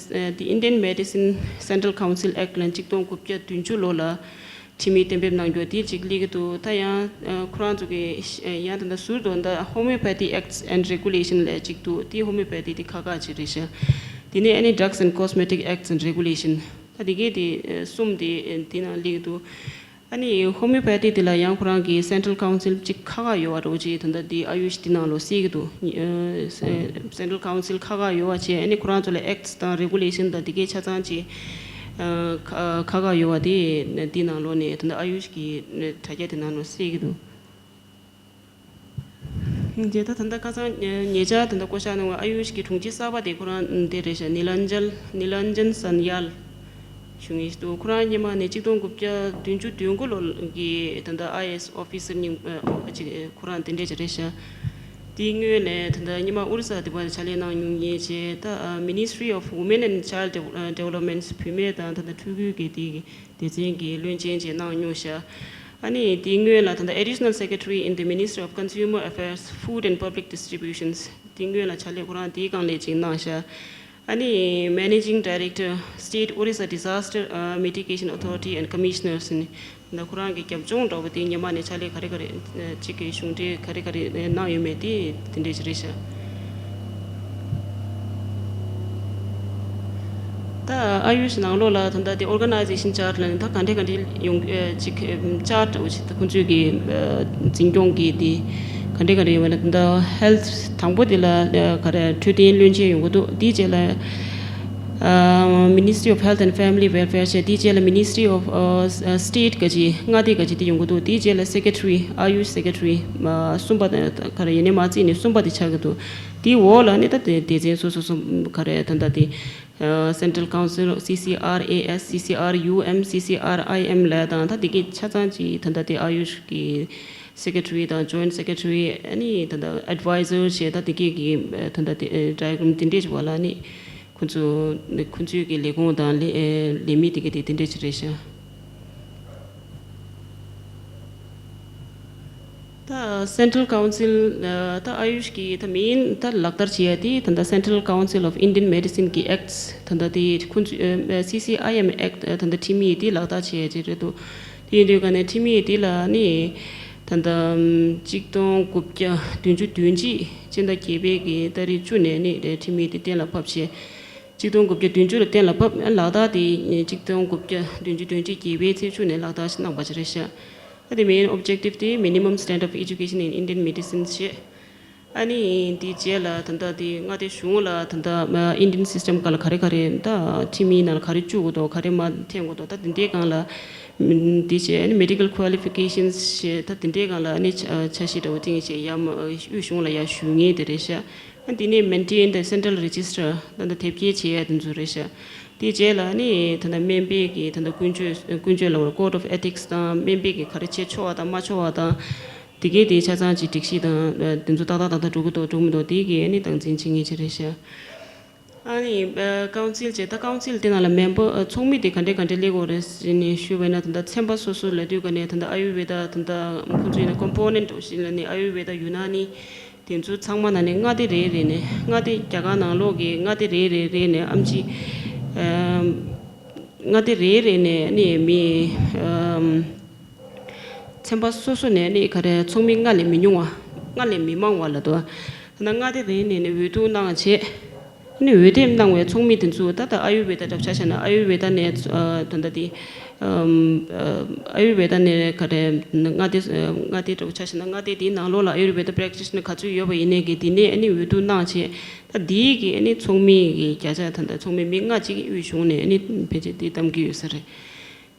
the Indian Medicine Central Council Act ལ་གཅིག་སྟོང་དགུ་བརྒྱ་བདུན་ཅུ་ལོ་ལ་ཁྲིམས་ཡིག་གཏན་འབེབས་གནང་རྒྱུ་དེ་གཅིག་སླེབས་ཀྱི་འདུག་ད་ཡང་ཁོ་རང་ཚོ་གི་ཡང་ད་ལྟ་ཟུར་དུ་ད་Homeopathy Acts and Regulation ལབ་གཅིག་འདུག་དེ་ཧོ་མིའོ་པེ་ཐི་དེ་ཁག་ཁག་ཅིག་རེད་ཤག་དེ་ནས་ཨ་ནི་Drugs and Cosmetic Acts and Regulation ད་དེ་གའི་དེ་གསུམ་དེ་དེ་ནང་སླེབས་ཀྱི་འདུག་ཨ་ནི་ཧོ་མིའོ་པེ་ཐི་དེ་ལ་ཡང་ཁོ་རང་གི་Central Council གཅིག་ཁག་ཁག་ཡོད་པ་འདྲ་བོ་ཅིག་ད་ལྟ་དེ་ཨ་ཡུཤ་དེ་ནང་ལོགས་གསལ་གྱི་འདུག་ཨ། Central Council ཁག་ཁག་ཡོད་པ་བྱས། ཨ་ནི་ཁོ་རང་ཚོ་ལ་Acts དང་Regulation དང་དེ་གའི་ཆ་ཚང་ཅིག་ཨ། ཁག་ཁག་ཡོད་པ་དེ་དེ་ནང་ལོགས་ནས་ད་ལྟ་ཨ་ཡུཤ་གི་དྲ་རྒྱ་དེ་ནང་ལོགས་གསལ་གྱི་འདུག་རྗེས་ད་ད་ལྟ་ཁ་སང་ཉེ་ཆར་ད་ལྟ་བསྐོ་བཞག་གནང་བ་ཨ་ཡུཤ་གི་དྲུང་ཆེ་གསར་པ་དེ་ཁོ་རང་དེ་རེད་ཤག་ནི་ལན་ཇལ་ནི་ལན་ཇན་སན་ཡལ་ཞུ་ངེས་འདུག་ཁོ་རང་སྔོན་མ་ནས་གཅིག་སྟོང་དགུ་བརྒྱ་བདུན་ཅུ་དོན་དགུ་ལོ་གི་ད་ལྟ་ཨའི་ཨེ་ཨེས་ཨོ་ཕི་སར་རྙིང་པ་ཅིག་ཁོ་རང་དེ་འདྲས་ཅིག་རེད་ཤག་དེའི་སྔོན་ལ་ད་ལྟ་སྔོན་མ་ཨོ་རི་ས་དེ་པར་ཕྱག་ལས་གནང་མྱོང་མཁན་བྱས། ད་Ministry of Women and Child Development བུད་མེད་དང་ད་ལྟ་ཕྲུ་གུའི་གི་དེ་གི་སྡེ་ཚན་གྱི་བློན་ཆེན་བྱས་གནང་མྱོང་ཤག་ཨ་ནི་དེའི་སྔོན་ལ་ད་ལྟ་Additional Secretary in the Ministry of Consumer Affairs, Food and Public Distributions དེའི་སྔོན་ལ་ཕྱག་ལས་ཁོ་རང་དེའི་སྒང་ལ་ཅིག་གནང་ཤག་ཨ་ནི་Managing Director, State Orissa Disaster Mitigation Authority and Commissioners ནི་ད་ཁོ་རང་གི་རྒྱབ་ལྗོངས་འདྲ་བོ་དེ་སྔོན་མ་ནས་ཕྱག་ལས་ག་རེ་ག་རེ་གཅིག་གི་གཞུང་འབྲེལ་ག་རེ་ག་རེ་གནང་ཡོད་མེད་དེ་དེ་འདྲས་ཅིག་རེད་ཤག་ད་ཨ་ཡུཤ་ནང་ལོགས་ལ་ད་ལྟ་དེ་Organization Chart ལ་ནི་ད་ག་འདྲས་ག་འདྲས་ཡོང་ཨེ་ཅིག་ཨེ་Chart འདྲ་བོ་ཞིག་ད་ཁོང་ཚོས་ཀྱི་ཨེ་འཛིན་སྐྱོང་གི་དེ་ག་འདྲས་ག་འདྲས་ཡོད་མེད་ལ། ད་ལྟ་Health དང་པོ་དེ་ལ་ཨེ་ག་རེ་འཕྲོད་བསྟེན་བློན་ཆེན་ཡོང་གི་འདུག་དེའི་རྗེས་ལ་ཨ་Ministry of Health and Family Welfare བྱས། དེའི་རྗེས་ལ་Ministry of ཨ་State ག་ཅི་མངའ་སྡེ་ག་ཅི་དེ་ཡོང་གི་འདུག་དེའི་རྗེས་ལ་Secretary, Ayush Secretary གསུམ་པ་ག་རེ་ཡིན་ནའི་མ་རྩིས་ནས་གསུམ་པ་དེ་ཆགས་ཀྱི་འདུག་དེའི་འོག་ལ་ནི་ད་དེ་སྡེ་ཚན་སོ་སོ་སོ་ག་རེ་ད་ལྟ་དེ་Central Council, C C R A S, C C R U M, C C R I M ལ་དང་ད་དེ་གའི་ཆ་ཚང་གི་ད་ལྟ་དེ་ཨ་ཡུཤ་གི་Secretary དང་Joint Secretary ཨ་ནི་ད་ལྟ་Advisor བྱས། ད་དེ་གའི་གི་ད་ལྟ་དེ་Diagram དེ་འདྲས་བྱས་པ་ལ་ནི་ཁོ་ཚོ་ཁོ་ཚོའི་གི་ལས་ཁུངས་དང་ལས་ལས་མི་དེ་གའི་དེ་དེ་འདྲས་ཅིག་རེད་ཤག་ད་Central Council ད་ཨ་ཡུཤ་གི་ད་main ད་ལག་བསྟར་བྱེད་ཡ་དེ་ད་ལྟ་Central Council of Indian Medicine གི་Acts ད་ལྟ་དེ་ཁོ་ཚོ་ཨ་C C I M Act ད་ལྟ་ཁྲིམས་ཡིག་དེ་ལག་བསྟར་བྱེད་ཡ་ཅིག་རེད་འདུག་དེ་ཡིན་དུས་ག་ནས་ཁྲིམས་ཡིག་དེ་ལ་ནི་ད་ལྟ་གཅིག་སྟོང་དགུ་བརྒྱ་བདུན་ཅུ་དོན་གཅིག་སྤྱི་ཟླ་བརྒྱད་པའི་གི་ཏ་རིག་བཅུ་ནས་ནི་ཁྲིམས་ཡིག་དེ་གཏན་ལ་ཕབ་བྱས། གཅིག་སྟོང་དགུ་བརྒྱ་བདུན་ཅུ་ལ་གཏན་ལ་ཕབ། ལག་བསྟར་དེ་གཅིག་སྟོང་དགུ་བརྒྱ་བདུན་ཅུ་དོན་གཅིག་བརྒྱད་པའི་ཚེས་བཅུ་ནས་ལག་བསྟར་གནང་བ་ཞིག་རེད་ཤག་ཨ་དེ་main objective དེ་Minimum Standard of Education in Indian Medicine བྱས། ཨ་ནི་དེའི་རྗེས་ལ་ད་ལྟ་དེ་མངའ་སྡེ་གཞུང་ལ་ད་ལྟ་Indian system སྒང་ལ་ག་རེ་ག་རེ་ད་ཁྲིམས་ཡིག་ནང་ལ་ག་རེ་བཅུག་དགོས་འདུག་ག་རེ་མ་འཐེན་དགོས་འདུག་ད་དེ་འདྲའི་སྒང་ལ་དེ་བྱས་ཨ་ནི་Medical Qualifications བྱས། ད་དེ་འདྲའི་སྒང་ལ་ཨ་ནི་འཆར་གཞི་འདྲ་བོ་བཏིང་བྱས་ཡར་དབུས་གཞུང་ལ་ཡར་ཞུ་མཁན་དེ་རེད་ཤག་ཨ་དེ་ནས་Maintain the Central Register ད་ལྟ་དེབ་སྐྱེལ་བྱེད་ཡ་དེ་ཚོ་རེད་ཤག་དེའི་རྗེས་ལ་ནི་ད་ལྟ་སྨན་པའི་གི་ད་ལྟ་ཀུན་སྤྱོད་ཀུན་སྤྱོད་ལ་Code of Ethics དང་སྨན་པའི་གི་ག་རེ་བྱེད་ཆོག་པ་དང་མ་ཆོག་པ་དང་དེ་གའི་དེ་ཆ་ཚང་གི་སྒྲིག་གཞི་དང་དེ་ཚོ་ཏག་ཏག་ཏག་ཏག་འགྲོ་གི་འདུག་འགྲོ་མི་འདུག་དེ་གི་ནི་སྟངས་འཛིན་བྱེད་མཁན་ཅིག་རེད་ཤག་ཨ་ནི་Council བྱས། ད་Council དེ་ནང་ལ་member ཚོགས་མི་དེ་ག་འདྲས་ག་འདྲས་སླེབས་ཀྱི་ཡོད་རེད་ཟེར་ནས་ཞུས་པ་ཡིན་ན། ད་ལྟ་ཚན་པ་སོ་སོ་ལབ་དུས་ག་ནས་ད་ལྟ་Ayurveda ད་ལྟ་ཁོང་ཚོ་ཡིན་ན་Component འོ་ཞིག་ལ་ནི་Ayurveda Unani དེ་ཚོ་ཚང་མ་ནང་ནས་མངའ་སྡེ་རེ་རེ་ནས་མངའ་སྡེ་རྒྱ་གར་ནང་ལོགས་ཀྱི་མངའ་སྡེ་རེ་རེ་རེ་ནས་ཨེམ་ཆི་ཨེམ་མངའ་སྡེ་རེ་རེ་ནས་ནི་མི་ཨེམ་ཚན་པ་སོ་སོ་ནས་ནི་ག་རེ་ཚོགས་མི་ལྔ་ལས་མི་ཉུང་བ་ལྔ་ལས་མི་མང་བ་ལ་དོ། ད་ནང་མངའ་སྡེ་རེ་ནས་ནི་འོས་བསྡུ་གནང་བྱས། ནི་འོས་འདེམས་གནང་བའི་ཚོགས་མི་དེ་ཚོ་ད་ལྟ་Ayurveda འདྲ་བོ་ཆ་བཞག་ན་Ayurveda ནས་ཨ་ད་ལྟ་དེ་ཨམ་ཨ་Ayurveda ནས་ག་རེ་མངའ་སྡེ་མངའ་སྡེ་འདྲ་བོ་ཆ་བཞག་ན་མངའ་སྡེ་དེའི་ནང་ལོགས་ལ་Ayurveda practitioner ག་ཚོད་ཡོད་པ་ཡིན་ནའི་གི་དེ་ནས་ཨ་ནི་འོས་བསྡུ་གནང་བྱས། ད་དེའི་གི་ཨ་ནི་ཚོགས་མི་གི་བརྒྱ་ཆ་ད་ལྟ་ཚོགས་མི་མི་ལྔ་གཅིག་དབུས་གཞུང་ནས་ཨ་ནི་ཕལ་ཆེར་དེ་བདམས་ཀྱི་ཡོད་ས་རེད།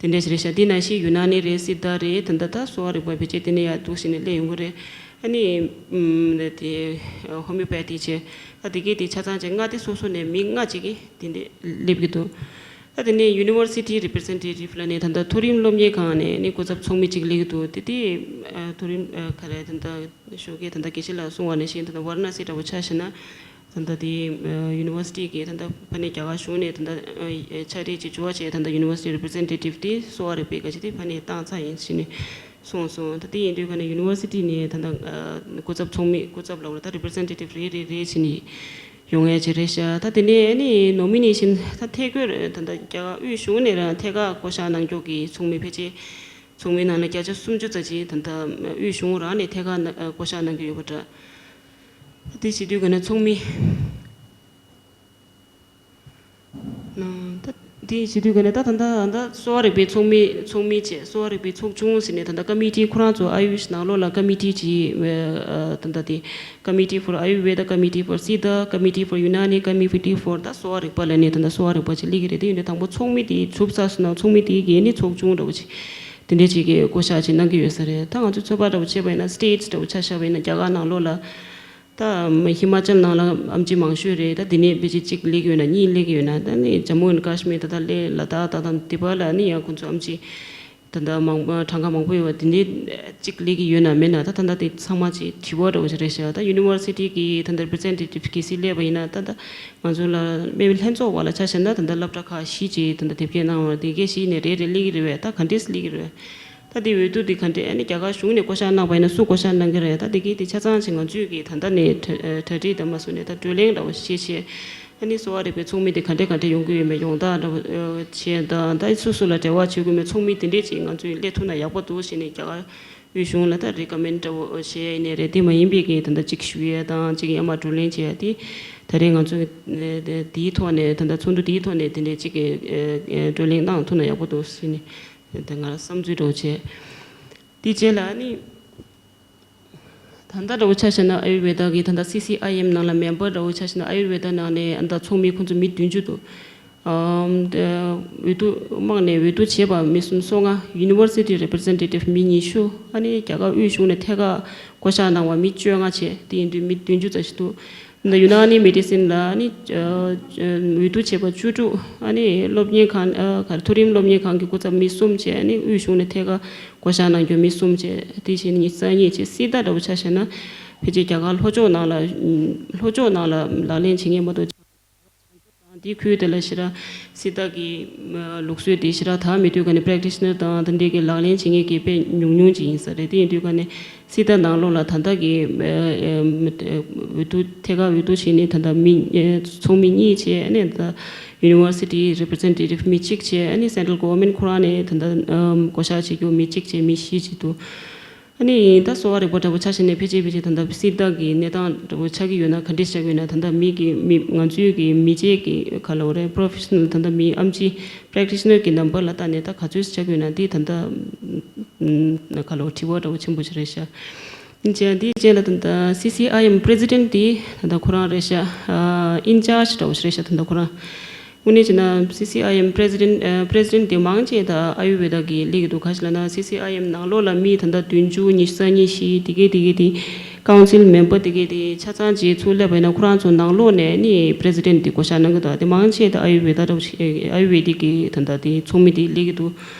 དེ་འདྲ་ཞིག་རེད་ཤག་དེ་ནང་བཞིན་Unani རེད། Siddha རེད། ད་ལྟ་ད་གསོ་བ་རིག་པ་ཕལ་ཆེར་དེ་ནས་ཡར་འདུག་བྱས་ནས་སླེབས་ཡོང་གི་རེད། ཨ་ནི་ཨམ་དེ་Homeopathy བྱས། ཨ་དེ་གའི་དེ་ཆ་ཚང་བྱས་མངའ་སྡེ་སོ་སོ་ནས་མི་ལྔ་གཅིག་གིས་དེ་འདྲས་སླེབས་ཀྱི་འདུག་ཨ་དེ་ནས་University Representative ལབ་ནས་ད་ལྟ་མཐོ་རིམ་སློབ་གཉེར་ཁང་ནས་ནི་སྐུ་ཚབ་ཚོགས་མི་གཅིག་སླེབས་ཀྱི་འདུག་དེ་དེ་ཨ་མཐོ་རིམ་ཨ་ག་རེ་ད་ལྟ་ཞོགས་ཀས་ད་ལྟ་དགེ་བཤེས་ལགས་གསུངས་པ་ནང་བཞིན་ད་ལྟ་Varanasi འདྲ་བོ་ཆ་བཞག་ན། ད་ལྟ་དེ་ཨ་University གི་ད་ལྟ་ཕ་ནས་རྒྱ་གར་གཞུང་ནས་ད་ལྟ་ཨ་ཕྱག་བྲིས་ཅིག་འབྱོར་བ་བྱས། ད་ལྟ་University Representative དེ་གསོ་བ་རིག་པའི་ག་ཅི་དེ་ཕ་ནས་བཏང་ཚར་ཡིན་ཟེར་ནས་གསུངས་སོང་། ད་དེ་ཡིན་དུས་ག་ནས་University ནས་ད་ལྟ་ཨ་སྐུ་ཚབ་ཚོགས་མི་སྐུ་ཚབ་ལབ་རེད། ད་Representative རེ་རེ་རེ་བྱས་ནས་ཡོང་ཡ་ཅིག་རེད་ཤག་ད་དེ་ནས་ཨ་ནི་Nomination ད་ཐད་ཀར་ད་ལྟ་རྒྱ་གར་དབུས་གཞུང་ནས་རང་ཐད་ཀར་བསྐོ་བཞག་གནང་རྒྱུ་གི་ཚོགས་མི་ཕལ་ཆེར་ཚོགས་མི་ནང་ལ་བརྒྱ་ཆ་སུམ་ཅུ་ཙམ་ཅིག་ད་ལྟ་དབུས་གཞུང་རང་ནས་ཐད་ཀར་ན་བསྐོ་བཞག་གནང་གི་ཡོད་པ་འདྲ། དེ་བྱེད་དུས་ག་ནས་ཚོགས་མི་ནང་ད་ དེ་བྱེད་དུས་ག་ནས་ད་ད་ལྟ་ད་ལྟ་གསོ་བ་རིག་པའི་ཚོགས་མི་ཚོགས་མི་བྱས། གསོ་བ་རིག་པའི་ཚོགས་ཆུང་ཟེར་ནས་ད་ལྟ་ཀ་མི་ཊི་ཁོ་རང་ཚོ་ཨ་ཡུཤ་ནང་ལོགས་ལ་ཀ་མི་ཊི་ཅིག་ད་ལྟ་དེ་Committee for Ayurveda, Committee for Siddha, Committee for Unani, Committee for ད་གསོ་བ་རིག་པ་ལ་ནས་ད་ལྟ་གསོ་བ་རིག་པ་ཅིག་སླེབས་ཀྱི་རེད། དེ་ཡིན་དུས་དང་པོ་ཚོགས་མི་དེ་གྲུབ་ཚར་སོང་ན་ཚོགས་མི་དེ་གི་ནི་ཚོགས་ཆུང་འདྲ་བོ་ཅིག་དེ་འདྲས་ཅིག་གི་བསྐོ་བཞག་ཅིག་གནང་གི་ཡོད་ས་རེད། ད་ང་ཚོས་ཚོད་དཔག་འདྲ་བོ་བྱས་པ་ཡིན་ན་སི་ཊེ་ཊི་འདྲ་བོ་ཆ་བཞག་པ་ཡིན་ན་རྒྱ་གར་ནང་ལོགས་ལ་ད་ཧི་མ་ཅལ་ནང་ལ་ཨེམ་ཆི་མང་ཤོས་རེད། ད་དེ་ནས་ཕལ་ཆེར་གཅིག་སླེབས་ཀྱི་ཡོད་ན་གཉིས་སླེབས་ཀྱི་ཡོད་ན། ད་ནི་ཇམ་མུ་ཨེན་ཀ་ཤི་མིར་ད་ལྟ་སླེབས། ལ་དྭགས་ད་དང་དེ་བར་ལ་ནི་ཡང་ཁོང་ཚོ་ཨེམ་ཆི་ད་ལྟ་མང་པོ་གྲངས་ཀ་མང་པོ་ཡོད་པ་དེ་འདྲའི་གཅིག་སླེབས་ཀྱི་ཡོད་ན་མེད་ན་ད་ད་ལྟ་དེ་ཚང་མ་ཅིག་དྲི་བ་འདྲ་བོ་ཞིག་རེད་ཤག་ད་ཡུ་ནི་ཝར་སི་ཊི་གི་ད་ལྟ་རི་པི་རི་ཛེན་ཊེ་ཊིབ་གལ་སྲིད་སླེབས་པ་ཡིན་ན་ད་ལྟ་ང་ཚོ་ལ་དམིགས་བསལ་ལྷན་ཚོགས་བར་ལ་ཆ་བཞག་ན་ད་ལྟ་སློབ་གྲྭ་ཁག་བཞི་ཅིག་ད་ལྟ་དེབ་སྐྱེལ་གནང་བ་དེ་གའི་བཞི་ནས་རེ་རེ་སླེབས་ཀྱི་རེད་པས། ད་ག་འདྲས་སླེབས་ཀྱི་རེད་པས། ད་དེ་འོས་བསྡུ་དེ་ག་འདྲས་ཨ་ནི་རྒྱ་གར་གཞུང་ནས་བསྐོ་བཞག་གནང་བ་ཡིན་ན་སུ་བསྐོ་བཞག་གནང་གི་རེད། ད་དེ་གའི་དེ་ཆ་ཚང་ཅིག་ང་ཚོས་ཀྱིས་ད་ལྟ་ནས་གྲ་གྲ་སྒྲིག་དང་མ་སུ་ནས་ད་བགྲོ་གླེང་འདྲ་བོ་བྱེད་བྱེད། ཨ་ནི་གསོ་བ་རིག་པའི་ཚོགས་མི་དེ་ག་འདྲས་ག་འདྲས་ཡོང་གི་ཡོད་མེད། ཡོང་སྟངས་འདྲ་བོ་བྱས་དང་ད་སུ་སུ་ལ་འབྲེལ་བ་བྱེད་དགོས་མེད། ཚོགས་མི་དེ་འདྲས་ཅིག་ང་ཚོས་སླེབས་ཐུབ་ན་ཡག་པོ་འདུག་ཟེར་ནས་རྒྱ་གར་དབུས་གཞུང་ལ་ད་རེ་ཀ་མེན་ཌི་འདྲ་བོ་བྱས་ཡིན་ནའི་རེད། དེ་མ་ཡིན་པའི་གི་ད་ལྟ་གཅིག་ཞུ་ཡས་དང་གཅིག་ཡར་མར་བགྲོ་གླེང་བྱས་ཡ་དེ་ད་རེས་ང་ཚོས་དེའི་ཐོག་ནས་ད་ལྟ་ཚོགས་འདུ་དེའི་ཐོག་ནས་དེ་འདྲས་གཅིག་གི་བགྲོ་གླེང་གནང་ཐུབ་ན་ཡག་པོ་འདུག་ཟེར་ནས་ད་ང་རང་བསམ་ཚུལ་འདྲ་བོ་བྱས། དེ་རྗེས་ལ་ནི། ད་ལྟ་འདྲ་བོ་ཆ་བཞག་ན་ཨ་ཡུར་ཝེ་ད་གི་ད་ལྟ་སི་སི་ཨའི་ཨེམ་ནང་ལ་མེམ་བར་འདྲ་བོ་ཆ་བཞག་ན་ཨ་ཡུར་ཝེ་ད་ནང་ནས་ཨ་ད་ཚོགས་མི་ཁོང་ཚོ་མི་བདུན་ཅུ་འདུག་ཨམ་དེ་འོས་བསྡུ་དམངས་ནས་འོས་བསྡུ་བྱས་པ་མི་སུམ་སོ་ལྔ། ཡུ་ནི་ཝར་སི་ཊི་རེ་པི་རི་ཛེན་ཊེ་ཊིབ་མི་ཉི་ཤུ། ཨ་ནི་རྒྱ་གར་དབུས་གཞུང་ནས་ཐད་ཀར་བསྐོ་བཞག་གནང་བ་མི་བཅོ་ལྔ་བྱས། དེ་ཡིན་དུས་མི་བདུན་ཅུ་ཙམ་ཞིག་འདུག་ད་ཡུ་ན་ནི་མེ་ཌི་སིན་ལ་ནི་ཨ་ཨ་འོས་བསྡུ་བྱས་པ་བཅུ་དྲུག་ཨ་ནི་སློབ་གཉེར་ཁང་ཨ་ག་རེ་མཐོ་རིམ་སློབ་གཉེར་ཁང་གི་སྐུ་ཚབ་མི་གསུམ་བྱས། ཨ་ནི་དབུས་གཞུང་ནས་ཐད་ཀར་བསྐོ་བཞག་གནང་རྒྱུ་མི་གསུམ་བྱས། དེ་བཞིན་ཉི་ཤུ་རྩ་གཉིས་བྱས། སི་ཏཱ་འདྲ་བོ་ཆ་བཞག་ན་ཕལ་ཆེར་རྒྱ་གར་ལྷོ་ཕྱོགས་ནང་ལ་ལྷོ་ཕྱོགས་ནང་ལ་ལག་ལེན་བྱེད་མཁན་མ་གཏོགས་དེའི་ཁུལ་དེ་ལ་ཞེ་དྲག་སི་ཏཱ་གི་ལུགས་སྲོལ་དེ་ཞེ་དྲག་དར་མེད་དུས་ག་ནས་པྲེག་ཊི་ཤི་ནར་དང་དེ་འདྲའི་གི་ལག་ལེན་བྱེད་མཁན་གྱི་དཔེ་ཉུང་ཉུང་ཅིག་ཡིན་ས་རེད། དེ་ཡིན་དུས་ག་ནས་སི་ཏཱ་ནང་ལོགས་ལ་ད་ལྟ་གི་ཨ་ཨ་འོས་བསྡུ་ཐད་ཀར་འོས་བསྡུ་བྱས་ནས་ད་ལྟ་མི་ཨ་ཚོགས་མི་གཉིས་བྱས། ཨ་ནི་ད་ཡུ་ནི་ཝར་སི་ཊི་རེ་པི་རི་ཛེན་ཊེ་ཊིབ་མི་གཅིག་བྱས། ཨ་ནི་སེན་ཊ་རལ་གོ་ཝར་མེན་ཊི་ཁོ་རང་ནས་ད་ལྟ་ཨམ་བསྐོ་བཞག་བྱེད་རྒྱུ་མི་གཅིག་བྱས། མི་བཞི་ཅིག་འདུག་ཨ་ནི་ད་གསོ་བ་རིག་པ་འདྲ་བོ་ཆ་བཞག་ནས་ཕལ་ཆེར་ཕལ་ཆེར་ད་ལྟ་སི་ཏཱ་གི་གནས་སྟངས་འདྲ་བོ་ཆགས་ཀྱི་ཡོད་ན་ག་འདྲས་ཆགས་ཀྱི་ཡོད་ན། ད་ལྟ་མི་གི་མི་ང་ཚོའི་གི་མི་སྤྱད་ཀྱི་ག་ལབ་དགོས་རེད། པོ་རོ་ཕེ་ཤི་ནལ་ད་ལྟ་མི་ཨམ་ཆི་པྲེག་ཊི་ཤི་ནར་གྱི་ནམ་བར་ལ་བལྟས་ནས་ད་ག་ཚོད་ཆགས་ཀྱི་ཡོད་ན་དེ་ད་ལྟ་ཨམ་ག་ལབ་དགོས་དྲི་བ་འདྲ་བོ་ཆེན་པོ་ཞིག་རེད་ཤག་ཨིན་ཅི་འདིའི་རྗེས་ལ་ད་ལྟ་སི་སི་ཨའི་ཨེམ་པི་རེ་སི་ཌེན་ཊི་དེ་ད་ལྟ་ཁོ་རང་རེད་ཤག་ཨ་ཨིན་ཅར་ཇི་འདྲ་བོ་ཞིག་རེད་ཤག་ད་ལྟ་ཁོ་རང་། དངོས་གནས་བྱས་ན་སི་སི་ཨའི་ཨེམ་པི་རེ་སི་ཌེན་ཊི་ཨ་པི་རེ་སི་ཌེན་ཊི་དེ་མང་ཆེ་ད་ཨ་ཡུར་ཝེ་ད་གི་སླེབས་ཀྱི་འདུག་ག་ཞིག་ལབ་ན་སི་སི་ཨའི་ཨེམ་ནང་ལོགས་ལ་མི་ད་ལྟ་བདུན་ཅུ་ཉི་ཤུ་རྩ་གཉིས་བཞི་དེ་གའི་དེ་གའི་དེ་ཀའུན་སིལ་མེམ་བར་དེ་གའི་དེ་ཆ་ཚང་ཅིག་ཚུར་སླེབས་པ་ཡིན་ན་ཁོ་རང་ཚོ་ནང་ལོགས་ནས་ནི་པི་རེ་སི་ཌེན་ཊི་དེ་བསྐོ་བཞག་གནང་གི་འདུག་དེ་མང་ཆེ་ད་ཨ་ཡུར་ཝེ་ད་འདྲ་བོ་ཞིག་ཨ་ཡུར་ཝེ་དིག་གི་ད་ལྟ་དེ་ཚོགས་མི་དེ་སླེབས་ཀྱི་འདུག་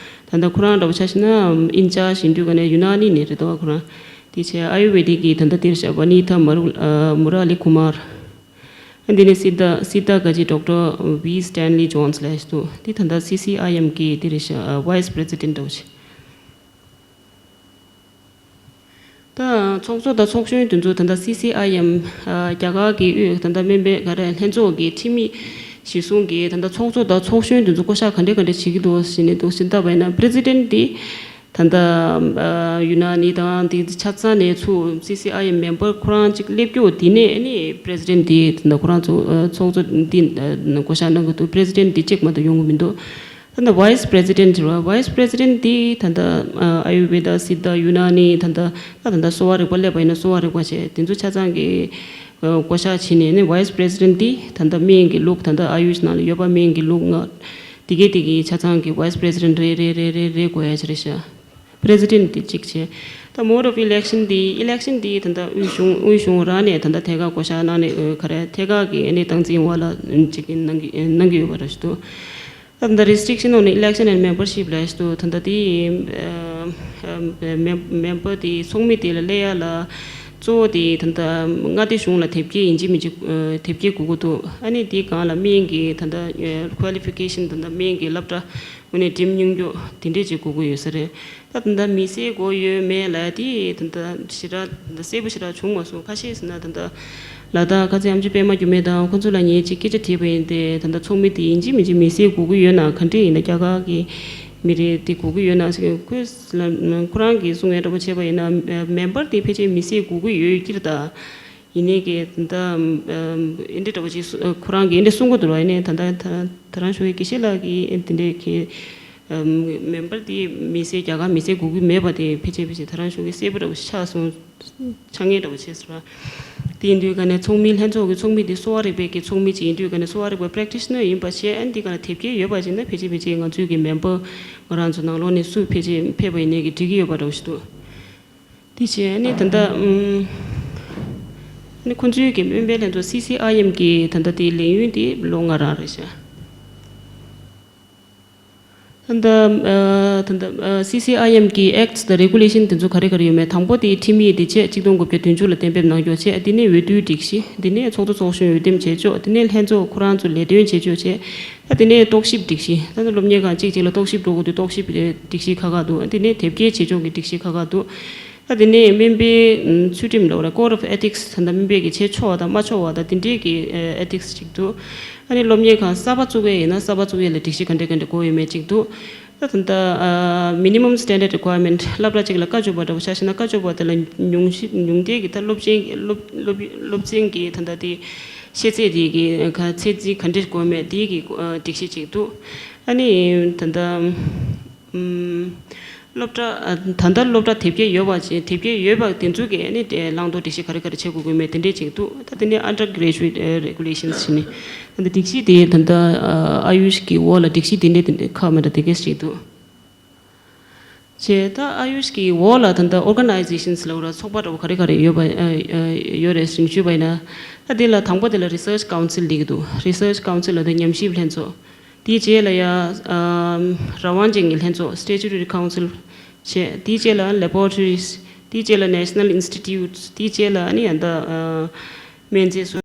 ད་ལྟ་ཁོ་རང་འདྲ་བོ་ཆ་བཞག་ན་ཨིན་ཅར་ཇི་ཡིན་དུས་ག་ནས་ཡུ་ན་ནི་ནས་རེད་འདུག་ཁོ་རང་། དེ་བྱས་ཨ་ཡུར་ཝེ་དིག་གི་ད་ལྟ་དེར་བཞག་ཝ་ནི་ཐ་མ་རུ་ཨ་མུ་ར་ལི་ཀུ་མར། འདི་ནས་སི་ཏཱ་སི་ཏཱ་ག་ཅི་ཌོག་ཊར་ཝི་སི་ཊན་ལི་ཇོན་སི་ལབ་ཡས་འདུག་དེ་ད་ལྟ་སི་སི་ཨའི་ཨེམ་གི་དེ་རེད་ཤག་ཨ་ཝའི་སི་པི་རེ་སི་ཌེན་ཊི་འདྲ་བོ་ཞིག་ད་ཚོགས་གཙོ་དང་ཚོགས་གཞོན་དེ་ཚོ་ད་ལྟ་སི་སི་ཨའི་ཨེམ་ཨ་རྒྱ་གར་གི་དབུས་ད་ལྟ་སྨན་པའི་ག་རེ་ལྷན་ཚོགས་ཀྱི་འཐུས་མི་གཞི་བཟུང་གིས་ད་ལྟ་ཚོགས་གཙོ་དང་ཚོགས་གཞོན་དེ་ཚོ་བསྐོ་བཞག་ག་འདྲས་ག་འདྲས་བྱེད་ཀྱི་འདུག་ཟེར་ནས་འདུག་ཟེར་ལྟ་བ་ཡིན་ན་པི་རེ་སི་ཌེན་ཊི་དེ། ད་ལྟ་ཨ་ཡུ་ན་ནི་དང་དེ་ཆ་ཚང་ནས་ཚུར་སི་སི་ཨའི་ཨེམ་མེམ་བར་ཁོ་རང་གཅིག་སླེབས་རྒྱུ་དེ་ནས་ནི་པི་རེ་སི་ཌེན་ཊི་དེ་ད་ལྟ་ཁོ་རང་ཚོ་ཨ་ཚོགས་གཙོ་འདི་ཨ་བསྐོ་བཞག་གནང་གི་འདུག་པི་རེ་སི་ཌེན་ཊི་དེ་གཅིག་མ་གཏོགས་ཡོང་གི་མི་འདུག་ད་ལྟ་ཝའི་སི་པི་རེ་སི་ཌེན་ཊི་རེད་བ། ཝའི་སི་པི་རེ་སི་ཌེན་ཊི་དེ་ད་ལྟ་ཨ་ཨ་ཡུར་ཝེ་ད་སི་ཏཱ་ཡུ་ན་ནི་ད་ལྟ་ད་ད་ལྟ་གསོ་བ་རིག་པ་སླེབས་པ་ཡིན་ན་གསོ་བ་རིག་པ་བྱས་དེ་ཚོ་ཆ་ཚང་གི་ཨ་བསྐོ་བཞག་བྱས་ནས་ནི་ཝའི་སི་པི་རེ་སི་ཌེན་ཊི་དེ་ད་ལྟ་སྨན་གྱི་ལུགས་ད་ལྟ་ཨ་ཡུཤ་ནང་ལ་ཡོད་པ་སྨན་གྱི་ལུགས་ལྔ་དེ་གའི་དེ་གའི་ཆ་ཚང་གི་ཝའི་སི་པི་རེ་སི་ཌེན་ཊི་རེ་རེ་རེ་རེ་རེ་དགོས་ཡ་ཅིག་རེད་ཤག་པི་རེ་སི་ཌེན་ཊི་དེ་གཅིག་བྱས། ད་mode of election དེ་ཨི་ལེག་ཤན་དེ་ད་ལྟ་དབུས་གཞུང་དབུས་གཞུང་རང་ནས་ད་ལྟ་ཐད་ཀར་བསྐོ་བཞག་གནང་ནས་ཨ་ག་རེ་ཐད་ཀར་གྱི་ཨ་ནི་སྟངས་འཛིན་འོག་ལ་ཅིག་གནང་གི་གནང་གི་ཡོད་པ་རེད་ཤག་ད་ད་ལྟ་restriction on election and membership ལབ་ཤག་ད་ལྟ་དེ་ཨ་ཨ་མེ་མེམ་བར་དེ་ཚོགས་མི་དེ་ལ་སླེབས་ཡ་ལ་གཙོ་བོ་དེ་ད་ལྟ་མངའ་སྡེ་གཞུང་ལ་དེབ་སྐྱེལ་ཡིན་གཅིག་མིན་གཅིག་ཨ་དེབ་སྐྱེལ་དགོས་ཀྱི་འདུག་ཨ་ནི་དེའི་སྒང་ལ་སྨན་གྱི་ད་ལྟ་ཨ་qualification ད་ལྟ་སྨན་གྱི་སློབ་གྲྭ་དངོས་གནས་འགྲིམ་མྱོང་རྒྱུ་དེ་འདྲས་ཅིག་དགོས་ཀྱི་ཡོད་ས་རེད། ད་ད་ལྟ་མི་སེར་དགོས་ཡོད་མེད་ལབ་དེ་ད་ལྟ་ཞེ་དྲག་ད་ལྟ་གསལ་པོ་ཞེ་དྲག་བྱུང་མ་སོང་། ཁ་ཤས་ཟེར་ན་ད་ལྟ་ལ་དྭགས་ཁ་ཚན་ཨམ་ཆི་པད་མ་འགྱུར་མེད་དང་ཁོང་ཚོ་ལ་ངས་ཅིག་སྐད་ཆ་དྲིས་པ་ཡིན་ཏེ། ད་ལྟ་ཚོགས་མི་དེ་ཡིན་གཅིག་མིན་གཅིག་མི་སེར་དགོས་ཀྱི་ཡོད་ན་ག་འདྲས་ཡིན་ན། རྒྱ་གར་གྱི་མི་རེད་དེ་དགོས་ཀྱི་ཡོད་ན་ཟེར། ཁོས་ལ་ཁོ་རང་གིས་གསུང་ཡ་འདྲ་པོ་བྱས་པ་ཡིན་ན་མེམ་བར་དེ་ཕལ་ཆེར་མི་སེར་དགོས་ཀྱི་ཡོད་ཀྱི་རེད་ད། ཡིན་ནའི་གི་ད་ལྟ་ཨམ་ཨེ་འདྲ་འདྲ་བོ་ཅིག་གསུ- ཁོ་རང་གིས་འདི་འདྲ་གསུང་གི་འདུག་ར། ཡིན་ནའི་ད་ལྟ་ད་ད་རང་ཞུ་བའི་དགེ་བཤེས་ལགས་ཀྱིས་ཨེ་འདི་འདྲའི་གི་ཨམ་མེམ་བར་དེ་མི་སེར་རྒྱ་གར་མི་སེར་དགོས་ཀྱི་མེད་པ་དེ་ཕལ་ཆེར་ཕལ་ཆེར་ད་རང་ཞུ་གི་གསལ་པོ་འདྲ་བོ་ཆགས་སོང་། ཆགས་ངེས་འདྲ་བོ་བྱས་སོང་ར། དེ་ཡིན་དུས་ག་ནས་ཚོགས་མི་ལྷན་ཚོགས་ཀྱི་ཚོགས་མི་དེ་གསོ་བ་རིག་པའི་གི་ཚོགས་མི་ཅིག་ཡིན་དུས་ག་ནས་གསོ་བ་རིག་པ་པྲེག་ཊི་ཤི་ནར་ཡིན་པ་བྱས། ཨ་ནི་དེ་ག་ནས་དེབ་སྐྱེལ་ཡོད་པ་ཅིག་ན་ཕལ་ཆེར་ཕལ་ཆེར་ང་ཚོའི་གི་མེམ་བར་ང་རང་ཚོ་ནང་ལོགས་ནས་སུ་ཕལ་ཆེར་ཕེབས་པ་ཡིན་ནའི་གི་འགྲིག་གི་ཡོད་པ་འདྲ་བོ་ཞིག་འདུག་དེ་བྱས་ཨ་ནི་ད་ལྟ་ཨམ་ཨ་ནི་ཁོང་ཚོའི་གི་སྨན་པའི་ལྷན་ཚོགས་སི་སི་ཨའི་ཨེམ་གི་ད་ལྟ་དེའི་ལས་ཡུན་དེ་ལོ་ལྔ་རང་རེད་ཤག་ད་ལྟ་ཨ་ད་ལྟ་ཨ་སི་སི་ཨའི་ཨེམ་གི་ཨེཀ་ཊི་དང་རེ་གུ་ལེ་ཤན་དེ་ཚོ་ག་རེ་ག་རེ་ཡོད་མེད། དང་པོ་དེ་ཁྲིམས་ཡིག་དེ་བྱས་གཅིག་སྟོང་དགུ་བརྒྱ་བདུན་ཅུ་ལ་གཏན་འབེབས་གནང་རྒྱུ་བྱས། དེ་ནས་འོས་བསྡུའི་སྒྲིག་གཞི། དེ་ནས་ཚོགས་གཙོ་ཚོགས་གཞོན་འོས་འདེམས་བྱེད་ཕྱོགས། དེ་ནས་ལྷན་ཚོགས་ཁོ་རང་ཚོ་ལས་དོན་བྱེད་ཕྱོགས་བྱས། ད་དེ་ནས་རྟོག་ཞིབ་སྒྲིག་གཞི། ད་ནི་སློབ་གཉེར་ཁང་གཅིག་གཅིག་ལ་རྟོག་ཞིབ་འགྲོ་དགོས་དུས་རྟོག་ཞིབ་སྒྲིག་གཞི་ཁག་ཁག་འདུག་དེ་ནས་དེབ་སྐྱེལ་བྱེད་ཕྱོགས་ཀྱི་སྒྲིག་གཞི་ཁག་ཁག་འདུག་ད་དེ་ནས་སྨན་པའི་ཚུལ་ཁྲིམས་ལབ་ར། Code of Ethics ད་ལྟ་སྨན་པའི་གི་བྱེད་ཆོག་པ་དང་མ་ཆོག་པ་དང་དེ་འདྲའི་གི་ཨེ་ཐིག་སི་ཅིག་འདུག་ཨ་ནི་སློབ་གཉེར་ཁང་གསར་པ་བཙུགས་ཡས་ཡིན་ན་གསར་པ་བཙུགས་ཡས་ལ་སྒྲིག་གཞི་ག་འདྲ་ག་འདྲ་དགོས་ཡོད་མེད་ཅིག་འདུག་ད་ད་ལྟ་minimum standard requirement སློབ་གྲྭ་གཅིག་ལ་བཀའ་བཅུ་པ་འདྲ་བོ་ཆ་བཞག་ན་བཀའ་བཅུ་པ་དེ་ལ་ཉུང་ཤི་ཉུང་མཐའི་གི་ད་སློབ་ཆེན་སློབ་སློབ་སློབ་ཚན་གི་ད་ལྟ་དེ་ཤེས་ཚད་དེ་གི་ག་ཚད་འཛིན་ག་འདྲ་དགོས་མེད་དེ་གི་སྒྲིག་གཞི་ཅིག་འདུག་ཨ་ནི་ད་ལྟ། ཨུམ། སློབ་གྲྭ་ཨ་ད་ལྟ་སློབ་གྲྭ་དེབ་སྐྱེལ་ཡོད་པ་ཅིག་དེབ་སྐྱེལ་ཡོད་པ་དེ་ཚོ་གིས་ཨ་ནི་དེ་བླང་དོར་སྒྲིག་གཞི་ག་རེ་ག་རེ་བྱེད་དགོས་དགོས་མེད་དེ་འདྲས་ཅིག་འདུག་ད་དེ་ནས་undergraduate regulations ཟེར་ནས་ད་ལྟ་སྒྲིག་གཞི་དེ་ད་ལྟ་ཨ་ཨ་ཡུཤ་གི་འོག་ལ་སྒྲིག་གཞི་དེ་འདྲས་དེ་འདྲས་ཁག་མི་འདྲ་དེ་གས་ཅིག་འདུག་བྱས་ད་ཨ་ཡུཤ་གི་འོག་ལ་ད་ལྟ་organizations ལབ་ར་ཚོགས་པ་འདྲ་བོ་ག་རེ་ག་རེ་ཡོད་པ་ཨ་ཨ་ཡོད་རེད་ཟེར་ཞུས་པ་ཡིན་ན། ད་དེ་ལ་དང་པོ་དེ་ལ་research council ལབ་ཀྱི་འདུག research council ལབ་དེ་ཉམས་ཞིབ་ལྷན་ཚོགས། དེའི་རྗེས་ལ་ཡ་ཨམ་རང་དབང་ཅན་གྱི་ལྷན་ཚོགས་statutory council བྱས། དེའི་རྗེས་ལ་laboratories། དེའི་རྗེས་ལ་national institutes། དེའི་རྗེས་ལ་ཨ་ནི་ཡ་ད་ཨ་སྨན་རྫས་སོ་